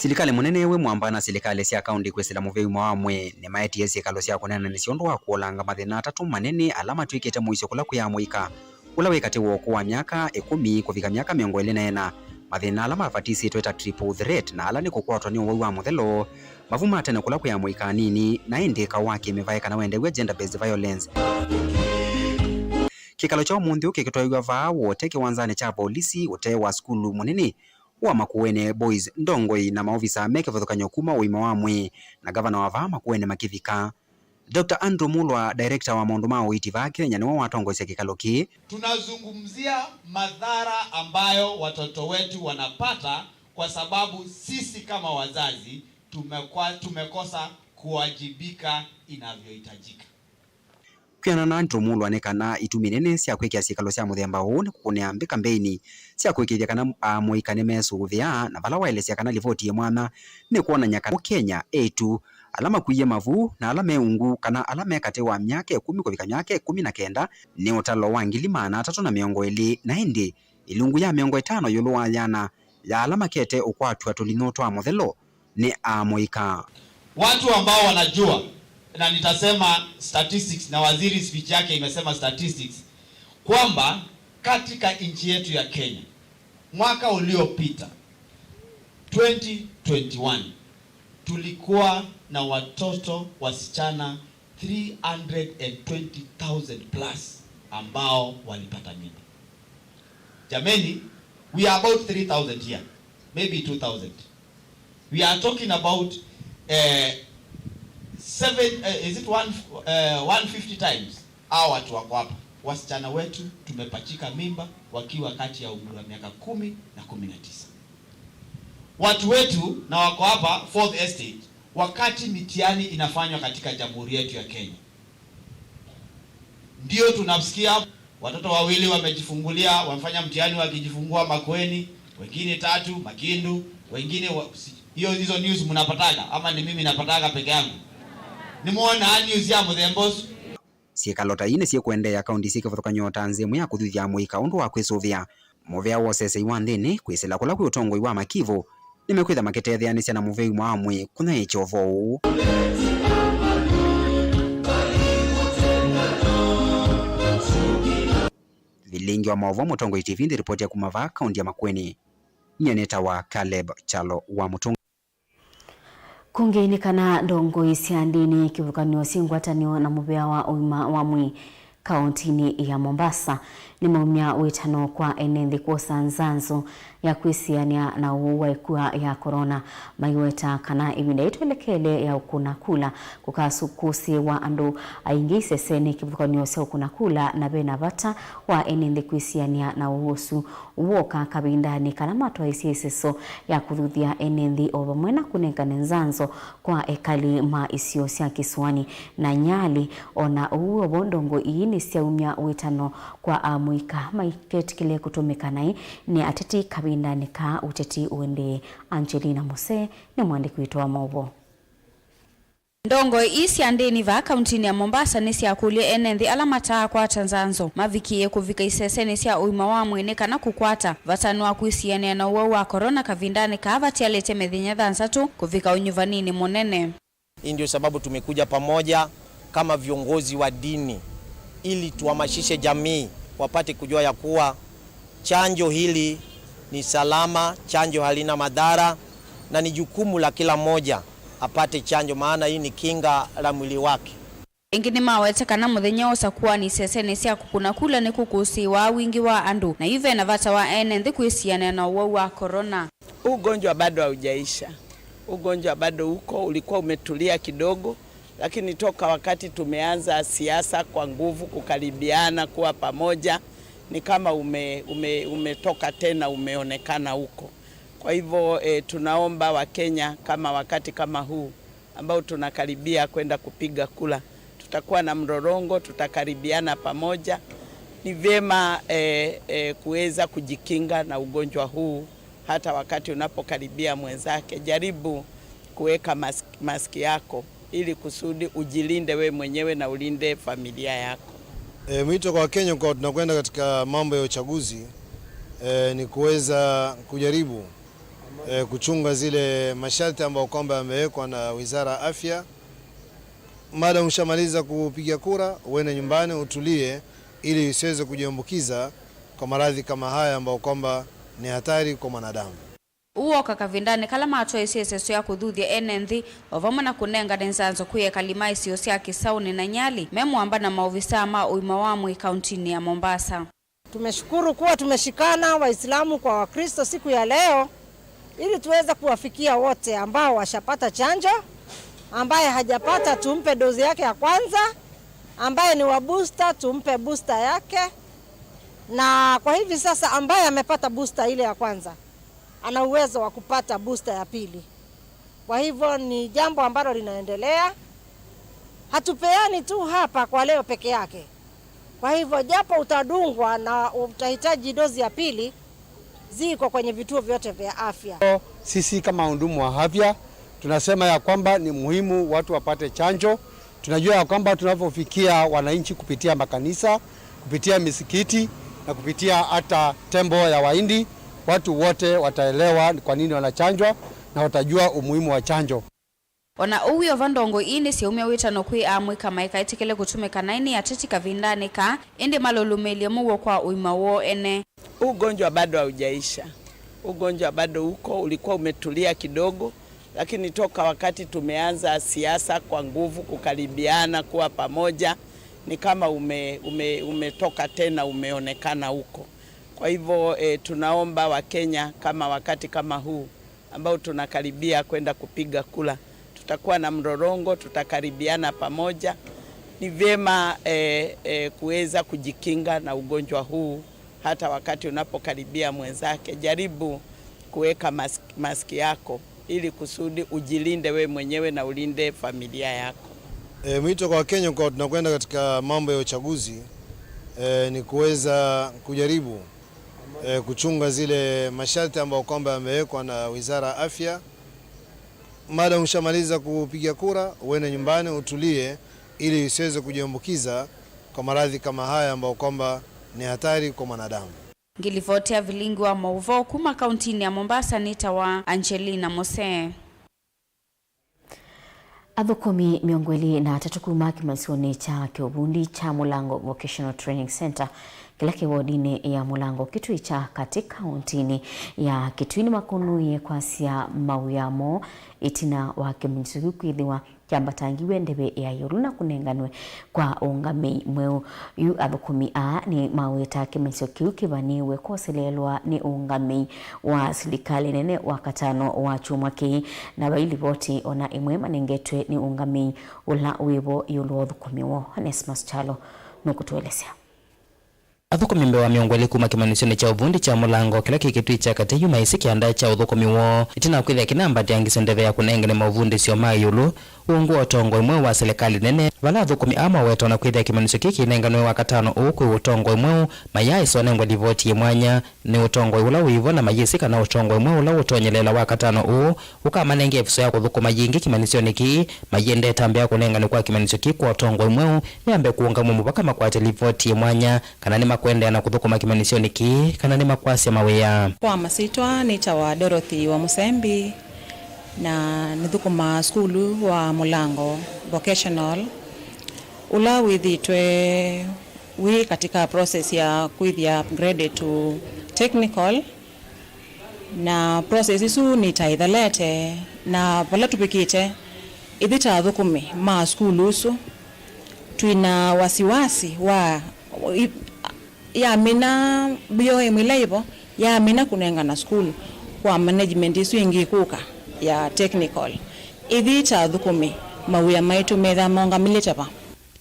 Silikalĩ mũnene wĩ mwamba na silikalĩ sya kaũntĩ kwĩsĩla mũvea ũima wa mwĩĩ nĩmaetie syĩkalo sya kũneenanĩsya ũndũ wa kũolanga mathĩna atatũ manene ala matw'ĩkĩte mũisyo kũla kwĩ amũika, ũla wĩ katĩ wa ũkũũ wa myaka ĩkũmi kũvika myaka mĩongo ĩlĩ na ĩna. Mathĩna ala mavatisĩtwe ta triple threat, na ala nĩ kũkwatwa nĩ ũwau wa mũthelo, mavu ma tene kũla kwĩ amũika anini, na ĩndĩ kaũ wa kĩmĩvaĩ kana wendew'a, gender based violence. Kĩkalo kya ũmũnthĩ ũũ kĩkĩtwaĩw'a vaa Wote kĩwanzanĩ kya volisi ũtee wa sukulu mũnene wa Makueni Boys, ndongoi na maovisa me kĩvathũkany'o kuma ũima wa mwĩĩ na ngavana wa vaa Makueni makĩvika. Doctor Andrew Mulwa, director wa maũndũ ma ũiiti vaa Kenya, nĩwe watongoesya kĩkalo kĩĩ. Tunazungumzia madhara ambayo watoto wetu wanapata kwa sababu sisi kama wazazi tumekwa-, tumekosa kuwajibika inavyohitajika. Kwĩanana na Andrew Mulwa nĩ kana itumi nene sya kwĩkĩa syĩkalo sya mũthemba ũũ nĩ kũkũnĩa mbĩ kambeini sya kũĩkĩĩthya kana amũika nĩmesũvĩa, na vala waelesya kana livoti yĩ mwanya nĩ kwonany'a kana Kenya, eĩtu ala makwie mavu na ala me ungu kana ala me katĩ wa myaka ĩkũmi kũvika myaka ĩkũmi na kenda nĩ ũtalo wa ngili maana atatũ na mĩongo ĩlĩ, na ĩndĩ ilungu ya mĩongo ĩtano ĩũlũ wa yĩana ya ala makete ũkwatw'a tũlinyũ twa mũthelo nĩ amũika. Watu ambao wanajua, na nitasema statistics, na waziri speech yake imesema statistics, kwamba katika nchi yetu ya Kenya, mwaka uliopita, twenty twenty-one, tulikuwa na watoto wasichana three hundred and twenty thousand plus ambao walipata mimba. Jameni, we are about three thousand here, maybe two thousand. We are talking about, eh, seven, eh, is it one, eh, one fifty times hao watu wako hapa. Wasichana wetu tumepachika mimba wakiwa kati ya umri wa miaka kumi na kumi na tisa. Watu wetu na wako hapa Fourth Estate wakati mitihani inafanywa katika jamhuri yetu ya Kenya. Ndio tunasikia watoto wawili wamejifungulia, wamefanya mtihani wakijifungua Makueni, wengine tatu Makindu, wengine wa, si, hiyo, hizo news mnapataga ama ni mimi napataga peke yangu? Nĩmwonaa news ya mũthemba ũsu? Syĩkalo ta ii nĩsyĩkũendeea kaunti syĩ kĩvathũkany'o ta nzĩa ĩmwe ya kũthuthya amũika ũndũ wa kwĩsũvĩa. Mũvea wa ũsesei wa nthĩnĩ kwĩsĩla kũla kwĩ ũtongoi wa makivũ nĩmekwĩtha makĩtetheanĩsya na mũvea ũima wa mwĩĩ kũnyaĩĩkya ũvoo ũũ. Vilingi wa maũvoo Mũtongoi T V nthĩ ripoti ya kuma vaa kaunti ya Makueni. Nyie nĩtawa Caleb Kyalo wa Mũtũnga. Kũngĩ nĩ kana ndongoi sya ndĩni, kĩvathũkany'o syĩ ngwatanĩo na mũvea wa ũima wa mwĩĩ kaũntinĩ ya Mombasa nĩmaumya wĩtano kwa ene nthĩ kwosa nzanzo ya kwĩsianĩa na ũwau wa ĩkua ya corona, maiweta kana ĩvinda yĩtwelekeele ya ũkũna kula kũkasũkũsĩĩwa andũ aingĩ isesenĩ kĩvathũkany'o sya ũkũna kula, na ve na vata wa ene nthĩ kwĩsianĩa na ũwau ũsu. Wooka kavindanĩ kala matwaĩsye ĩseso ya kũthuthya ene nthĩ o vamwe na kũnengane nzanzo kwa ekali ma isio sya kĩsũanĩ na Nyali. O na ũu o vo, ndongoi ii nĩsyaumya wĩtano kwa amũika maiketĩkĩle kũtũmĩka naĩ nĩ ateti kavindanĩ kaa ũteti ũendee. Angelina Mose nĩ mũandĩki witũ wa maũvoo. Ndongoi ii sya ndĩni vaa kauntinĩ ya Mombasa nĩsyakũlya ene nthĩ ala mataakwata nzanzo mavikĩĩe kũvika isesenĩ sya ũima wa mwĩĩ nĩ kana kũkwata vata nĩ wa kwĩsianĩa na ũwau wa corona kavindanĩ kaa vatialĩte mĩthenya thanthatũ kũvika ũnyuvaninĩ mũnene. Hii ndio sababu tumekuja pamoja kama viongozi wa dini ili tuhamasishe jamii wapate kujua ya kuwa chanjo hili ni salama, chanjo halina madhara, na ni jukumu la kila mmoja apate chanjo, maana hii ni kinga la mwili wake. Ĩngĩ nĩmawete kana mũthenya wa ũsakũani isesenĩ sya kũkũna kula nĩkũkũsĩĩwaa wingĩ wa andũ, na yu ve na vata wa ene nthĩ kwĩsianĩa na ũwau wa corona. Huu ugonjwa bado haujaisha. Huu ugonjwa bado uko, ulikuwa umetulia kidogo, lakini toka wakati tumeanza siasa kwa nguvu, kukaribiana, kuwa pamoja, ni kama ume, ume, umetoka tena, umeonekana huko. Kwa hivyo, eh, tunaomba Wakenya kama wakati kama huu ambao tunakaribia kwenda kupiga kura, tutakuwa na mrorongo, tutakaribiana pamoja. Ni vyema, eh, eh, kuweza kujikinga na ugonjwa huu. Hata wakati unapokaribia mwenzake, jaribu kuweka mask, mask yako ili kusudi ujilinde wewe mwenyewe na ulinde familia yako. E, mwito kwa Wakenya kwa tunakwenda katika mambo ya uchaguzi, e, ni kuweza kujaribu, e, kuchunga zile masharti ambayo kwamba yamewekwa na Wizara ya Afya. Madam, ushamaliza kupiga kura, uende nyumbani utulie ili usiweze kujiambukiza kwa maradhi kama haya ambayo kwamba ni hatari kwa mwanadamu. Ũu wooka kavindanĩ kala matwaĩsye ĩseso ya kũthuthya ene nthĩ o vamwe na kũnengane nzanzo kwĩ ekali ma isio sya Kĩsaũnĩ na Nyali me mũamba na maovisaa ma ũima wa mwĩĩ kauntinĩ ya Mombasa. Tumeshukuru kuwa tumeshikana Waislamu kwa Wakristo siku ya leo ili tuweze kuwafikia wote ambao washapata chanjo, ambaye hajapata tumpe dozi yake ya kwanza, ambaye ni wa booster tumpe booster yake, na kwa hivi sasa ambaye amepata booster ile ya kwanza ana uwezo wa kupata booster ya pili. Kwa hivyo ni jambo ambalo linaendelea. Hatupeani tu hapa kwa leo peke yake. Kwa hivyo japo utadungwa na utahitaji dozi ya pili, ziko kwenye vituo vyote vya afya. Sisi kama wahudumu wa afya tunasema ya kwamba ni muhimu watu wapate chanjo. Tunajua ya kwamba tunapofikia wananchi kupitia makanisa, kupitia misikiti na kupitia hata tembo ya Wahindi, watu wote wataelewa ni kwa nini wanachanjwa. na watajua umuhimu wa chanjo. O na ũu wĩ o va, ndongoi ii nĩsyaumya wĩtano kwĩ amũika maikaetĩkĩle kũtũmĩka naĩ nĩ ateti kavindanĩ kaa, ĩndĩ malũlũmĩĩlye mũuo kwa ũima woo ene. Huu ugonjwa bado haujaisha. Huu ugonjwa bado uko, ulikuwa umetulia kidogo, lakini toka wakati tumeanza siasa kwa nguvu kukaribiana kuwa pamoja, ni kama ume, ume, umetoka tena, umeonekana huko. Kwa hivyo, eh, tunaomba Wakenya kama wakati kama huu ambao tunakaribia kwenda kupiga kura, tutakuwa na mrorongo, tutakaribiana pamoja. Ni vyema, eh, eh, kuweza kujikinga na ugonjwa huu. Hata wakati unapokaribia mwenzake, jaribu kuweka mask, mask yako ili kusudi ujilinde we mwenyewe na ulinde familia yako. E, mwito kwa Wakenya kwa tunakwenda katika mambo ya uchaguzi, e, ni kuweza kujaribu, e, kuchunga zile masharti ambayo kwamba yamewekwa na Wizara ya Afya. Mada ushamaliza kupiga kura, uende nyumbani utulie ili usiweze kujiambukiza kwa maradhi kama haya ambayo kwamba ni hatari kwa mwanadamu. Ngĩlivoti ya vilingi wa maũvoo kuma kauntinĩ ya Mombasa nĩtawa Angelina Mose. Athũkũmi mĩongo ĩlĩ na atatũ kuma kĩmasionĩ kya kĩũvundi kya Mũlango Vocational Training Center kĩla kĩ wodinĩ ya Mũlango Kitui kya katĩ kauntinĩ ya Kitui nĩmakũnũie kwasya mawĩa moo ĩtina wa kĩmanyĩsyo kĩu kwĩthĩwa kyambatangiw'e ndeve ya ĩũlũ na kũnenganwe kwa ũngamĩi mweũ. Yu athũkũmi aa nĩmaweta kĩmanyĩsyo kĩu kĩvanĩĩwe kwoseleelwa nĩ ũngamĩi wa silikalĩ nene Wakatano wa kyumwa kĩĩ, na vai livoti ona ĩmwe manengetwe nĩ ũngamĩi ũla wĩvo ĩũlũ wa ũthũkũmi woo. Onesmus Kyalo nũkũtũelesya. Athũkũmi mbee wa mĩongo ĩlĩ kuma kĩmanyĩsyonĩ kya ũvundi kya Mũlango kĩla kĩ Kitui kya katĩ yu maisĩ kĩanda kya ũthũkũmi woo ĩtina wa kwĩthĩa kĩnambatĩangisye ndeve ya kũnengane maũvundĩsyo ma ĩũlũ ungu wa ũtongoi mweũ wa silikalĩ nene, vala athũkũmi aa maweta ona kwĩthĩa kĩmanyĩsyo kĩĩ kĩinenganwe Wakatano ũũ kwĩ ũtongoi mweũ, mayaaĩsa ũnengwa livoti yĩ mwanya nĩ ũtongoi ũla wĩvo, na mayĩsĩ kana ũtongoi mweũ ũla ũtonyeleela Wakatano ũũ ũkamanenge ĩvuso ya kũthũkũma yĩngĩ kĩmanyĩsyonĩ kĩĩ, mayĩendee ĩtambya ya kũnenganwe kwa kĩmanyĩsyo kĩĩ kwa ũtongoi mweũ yambe kũũngamw'a mũvaka makwate livoti yĩ mwanya kana nĩmakũendeea na kũthũkũma kĩmanyĩsyonĩ kĩĩ kana nĩmakwasya mawĩa. Kwa masyĩtwa nĩtawa Dorothy wa Mũsembi, na nĩthũkũmaa sukulu wa Mũlango Vocational, ũla wĩthĩĩtwe wĩ katika process ya kwĩthĩa upgraded to technical. Na process isu nĩtaithelete, na vala tũvikĩte, ithyĩ ta athũkũmi ma sukulu ũsu, twĩna wasiwasi wa i- yamina B O M ĩla ĩvo, yamina kũnengana sukulu kwa management ĩsu ĩngĩ ĩkũka ya technical. Ithyĩ ta athũkũmi, mawĩa maitũ methaa maũngamĩlĩte va?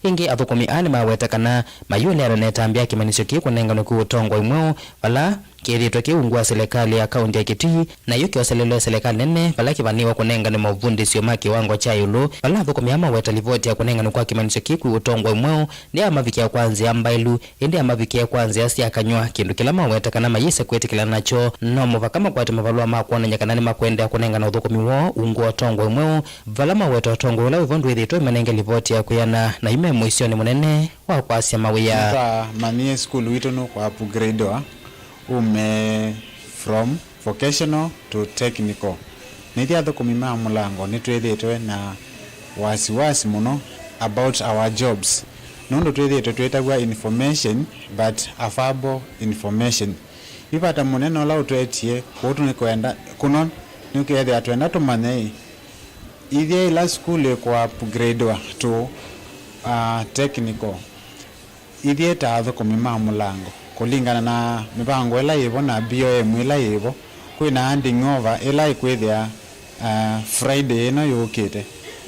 Ĩngĩ, athũkũmi aa nĩmaweta kana mayũleana na ĩtambya ya kĩmanyĩsyo kĩĩ kũnenganwe kwĩ ũtongoi mweũ, vala kĩthĩĩtwe kĩ ungu wa silikalĩ ya kaunti ya Kitui, na yu kĩoselelwe silikalĩ nene, vala kĩvanĩĩwe kũnenganwe maũvundĩsyo ma kĩwango kya ĩũlũ, vala athũkũmi aa maweta livoti ya kũnenganwe kwa kĩmanyĩsyo kĩĩ kwĩ ũtongoi mweũ, ndĩamavikĩa kwa nzĩa mbaĩlu, ĩndĩ amavikĩe kwa nzĩa sya kanyw'a, kĩndũ kĩla maweta kana mayĩse kwĩtĩkĩlana nakyo. No mũvaka makwate mavalũa ma kwonany'a kana nĩmakũendeea kũnengana ũthũkũmi woo ungu wa ũtongoi mweũ, vala maweta ũtongoi ũla wĩvo ndwĩthĩĩtwe ũimanenge livoti ya kwĩana, na yu me mũisyonĩ mũnene wa kwasya mawĩa. Nĩtwamanyie sukulu witũ nũkũupgradewa ume from vocational to technical. Na ithyĩ athũkũmi ma Mũlango nĩtwĩthĩĩtwe na wasiwasi mũno about our jobs, nũndũ twĩthĩĩtwe twĩtaw'a information, but affable information. Yu vata mũnene ũla ũtwetie kũũ nĩ kwenda, kũno nĩkethĩa twenda tũmanye ĩ, ithyĩ ĩla sukulu ĩkũupgradewa to, uh, technical, ithyĩ ta athũkũmi ma Mũlango, kũlingana na mĩvango ĩla yĩvo na B O M ĩla yĩvo, kwĩna handing over ĩla ĩkwĩthĩa, uh, Friday ĩno yũkĩte.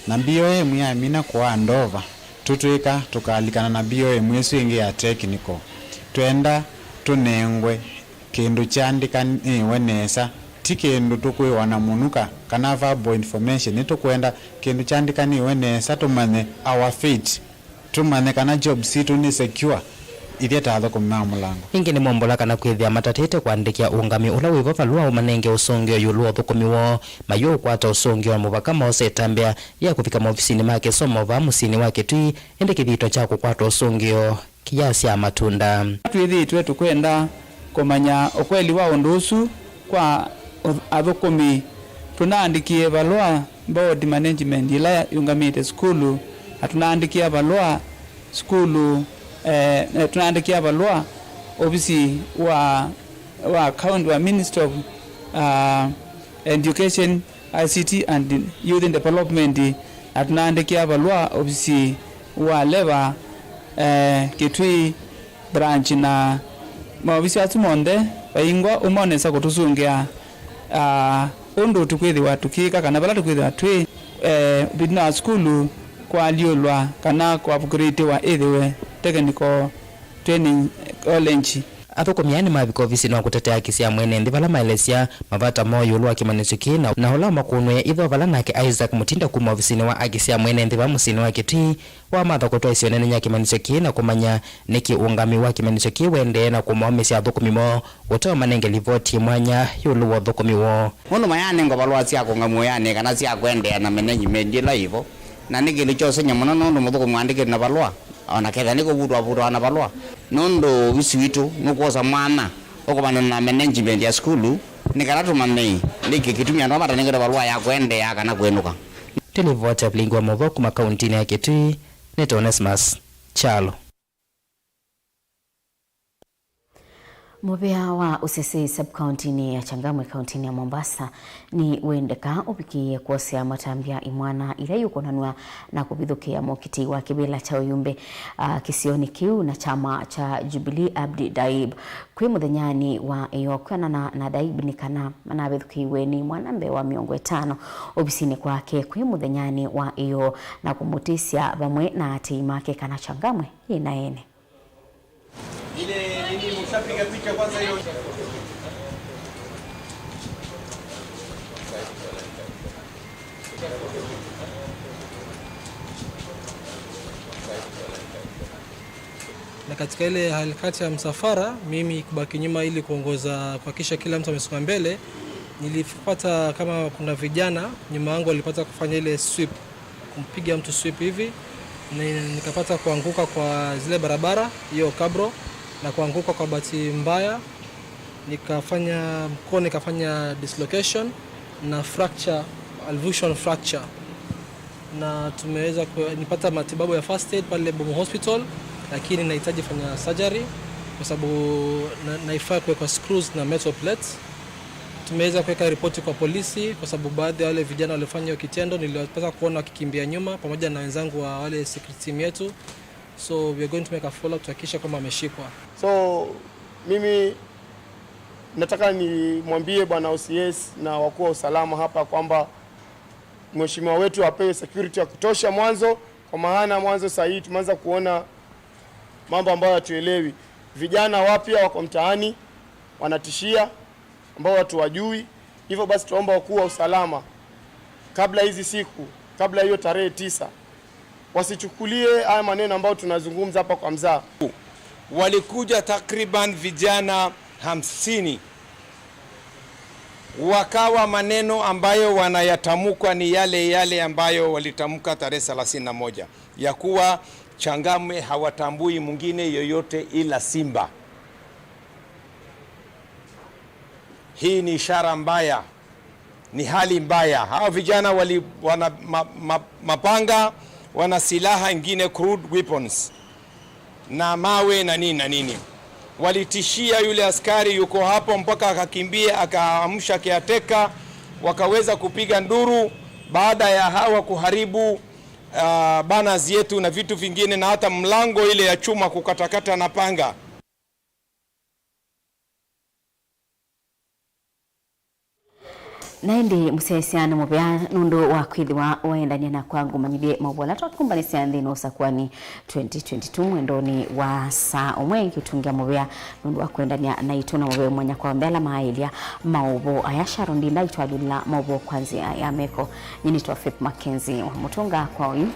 Na B O M yamina kũ hand over, tũtw'ĩka tũkalikana na B O M ĩsu ĩngĩ ya technical. Twenda tũnengwe kĩndũ kyandĩkanĩwe nesa, ti kĩndũ tũkwĩwa na mũnuka kana verbal information. Nĩtũkwenda kĩndũ kyandĩkanĩwe nesa, tũmanye our fate, tũmanye kana job sitũ nĩ secure ithyĩ ta athũkũmi ma Mũlango. Ĩngĩ nĩmombola kana kwĩthĩa matatĩte kũandĩkĩa ũngamĩi ũla wĩvo valũa ũmanenge ũsũngĩo ĩũlũ wa ũthũkũmi woo, mayũkwata ũsũngĩo na mũvaka mose ĩtambya ya kũvika maovisinĩ ma kĩsomo vaa mũsyĩnĩ wa Kitui, ĩndĩ kĩthito kya kũkwata ũsũngĩo kĩyasyaa matunda. Twĩthĩĩtwe tũkwenda kũmanya ũkweli wa ũndũ ũsu kwa ũth-, athũkũmi Tũnaandĩkie valũa board management ĩla yĩũngamĩte sukulu, na tũnaandĩkĩa valũa sukulu, eh, eh, tũnaandĩkĩa valũa ovisi wa, wa county, wa Ministry of, uh, Education, I C T and Youth Development, na tũnaandĩkĩa valũa ovisi wa Leva, eh, Kitui branch, na maovisi asu monthe vaingwa ũmonesa kũtũsũngĩa, ah, ũndũ tũkwĩthĩwa tũkĩka kana vala tũkwĩthĩwa twĩ, eh, vitina wa sukulu kũalyũlwa kana kũupgradiwa ĩthĩwe Technical Training College. Athũkũmi aa nĩmavika ovisinĩ wa kũtetea haki sya mwene nthĩ vala maelesya mavata moo ĩũlũ wa kĩmanyĩsyo kĩĩ na, na ũla ũmakũnwĩe itho vala nake Isaac Mutinda kuma ovisinĩ wa haki sya mwene nthĩ vaa mũsyĩnĩ wa Kitui wamatha kũtwaĩsya ũneenany'a kĩmanyĩsyo kĩĩ na kũmanya nĩkĩ ũũngami wa kĩmanyĩsyo kĩĩ ũendee na kũmaũmĩsya athũkũmi moo ũtao manenge livoti yĩ mwanya ĩũlũ wa ũthũkũmi woo. Nũndũ mayanengwa valũa sya kũũngamw'a wĩanĩ kana sya kũendeea na management ĩla yĩvo, na nĩ kĩndũ kya ũsengy'a mũno nũndũ mũthũkũmi waandĩkĩtwe na valũa, o na ketha nĩ kũvutwa avutawa na valũa. Nũndũ ovisi witũ nũkwosa mwanya ũkũmanyana na management ya sukulu nĩ kana tũmanye nĩkĩ kĩtumi andũ aa matanengete valũa ya kũendeea kana kũinũka. Nĩ livoti ya vilingi wa maũvoo kuma kauntinĩ ya Kitui, nĩ Onesmus Kyalo. Mũvĩa wa Usese sub-county-inĩ ya Changamwe kaunti-inĩ ya Mombasa nĩ wendeka ũvikĩĩe kwosea matambya imwana ila iũkonanw'a na kũvithũkĩa mokiti wa kĩvĩla kya ũyumbe, ah, kĩsionĩ kĩu na kyama kya Jubilee Abdi Daib. Kwĩ mũthenyanĩ wa ĩyoo kwĩanana na Daib nĩ kana navĩthũkĩiwe nĩ mwana mbee wa mĩongo ĩtano ovisinĩ kwake kwĩ mũthenyanĩ wa ĩyoo na kũmũtĩsya vamwe na aatĩĩi make kana Changamwe yĩ na ene. Ile nini, mshapiga picha kwanza hiyo. Na katika ile harakati ya msafara, mimi kubaki nyuma ili kuongoza, kuhakikisha kila mtu amesonga mbele, nilipata kama kuna vijana nyuma yangu walipata kufanya ile sweep, kumpiga mtu sweep hivi, ni-, nikapata kuanguka kwa zile barabara, hiyo kabro, na kuanguka kwa bahati mbaya, nikafanya mkono, nikafanya dislocation na fracture, avulsion fracture. Na tumeweza ku-, nipata matibabu ya first aid pale Bomu Hospital, lakini nahitaji fanya surgery kwa sababu na-, naifaa kuwekwa screws na metal plates. Tumeweza kuweka ripoti kwa polisi kwa sababu baadhi ya wale vijana walifanya hiyo kitendo niliwapata kuona wakikimbia nyuma pamoja na wenzangu wa wale security team yetu. So we are going to make a follow up tuhakikishe kwamba ameshikwa. So mimi nataka nimwambie bwana O C S na wakuu wa usalama hapa kwamba mheshimiwa wetu apewe security ya kutosha mwanzo, kwa maana mwanzo saa hii tumeanza kuona mambo ambayo hatuelewi. Vijana wapya wako mtaani, wanatishia, ambao watu wajui. Hivyo basi, tunaomba wakuu wa usalama, kabla hizi siku, kabla hiyo tarehe tisa, wasichukulie haya maneno ambayo tunazungumza hapa kwa mzaha. Walikuja takriban vijana hamsini, wakawa maneno ambayo wanayatamkwa ni yale yale ambayo walitamka tarehe thelathini na moja, ya kuwa Changamwe hawatambui mwingine yoyote ila simba. Hii ni ishara mbaya, ni hali mbaya. Hawa vijana wali-, wana ma-, ma-, mapanga, wana silaha ingine, crude weapons, na mawe na nini na nini. Walitishia yule askari yuko hapo mpaka akakimbia, akaamsha caretaker, wakaweza kupiga nduru baada ya hawa kuharibu, ah, banners yetu na vitu vingine, na hata mlango ile ya chuma kukatakata na panga. Na ĩndĩ mũsyaĩĩsya nĩ mũvea nũndũ wa kwĩthĩwa waendany'a na kwangũmanyĩthye maũvoo ala twakũmbanĩsya nthĩnĩ wa ũsakũani twenty twenty-two mwendonĩ wa saa ũmwe. Ngĩũtũngĩa mũvea nũndũ wa kwendany'a naitũ, na mũvea mwanya kwa onthe ala maaĩlya maũvoo aya. Sharon Ndinda aitwalyũlĩla maũvoo kwa nzĩa ya meko. Nyie nĩtawa Faith Mackenzie wa Mũtũnga kwa oyu.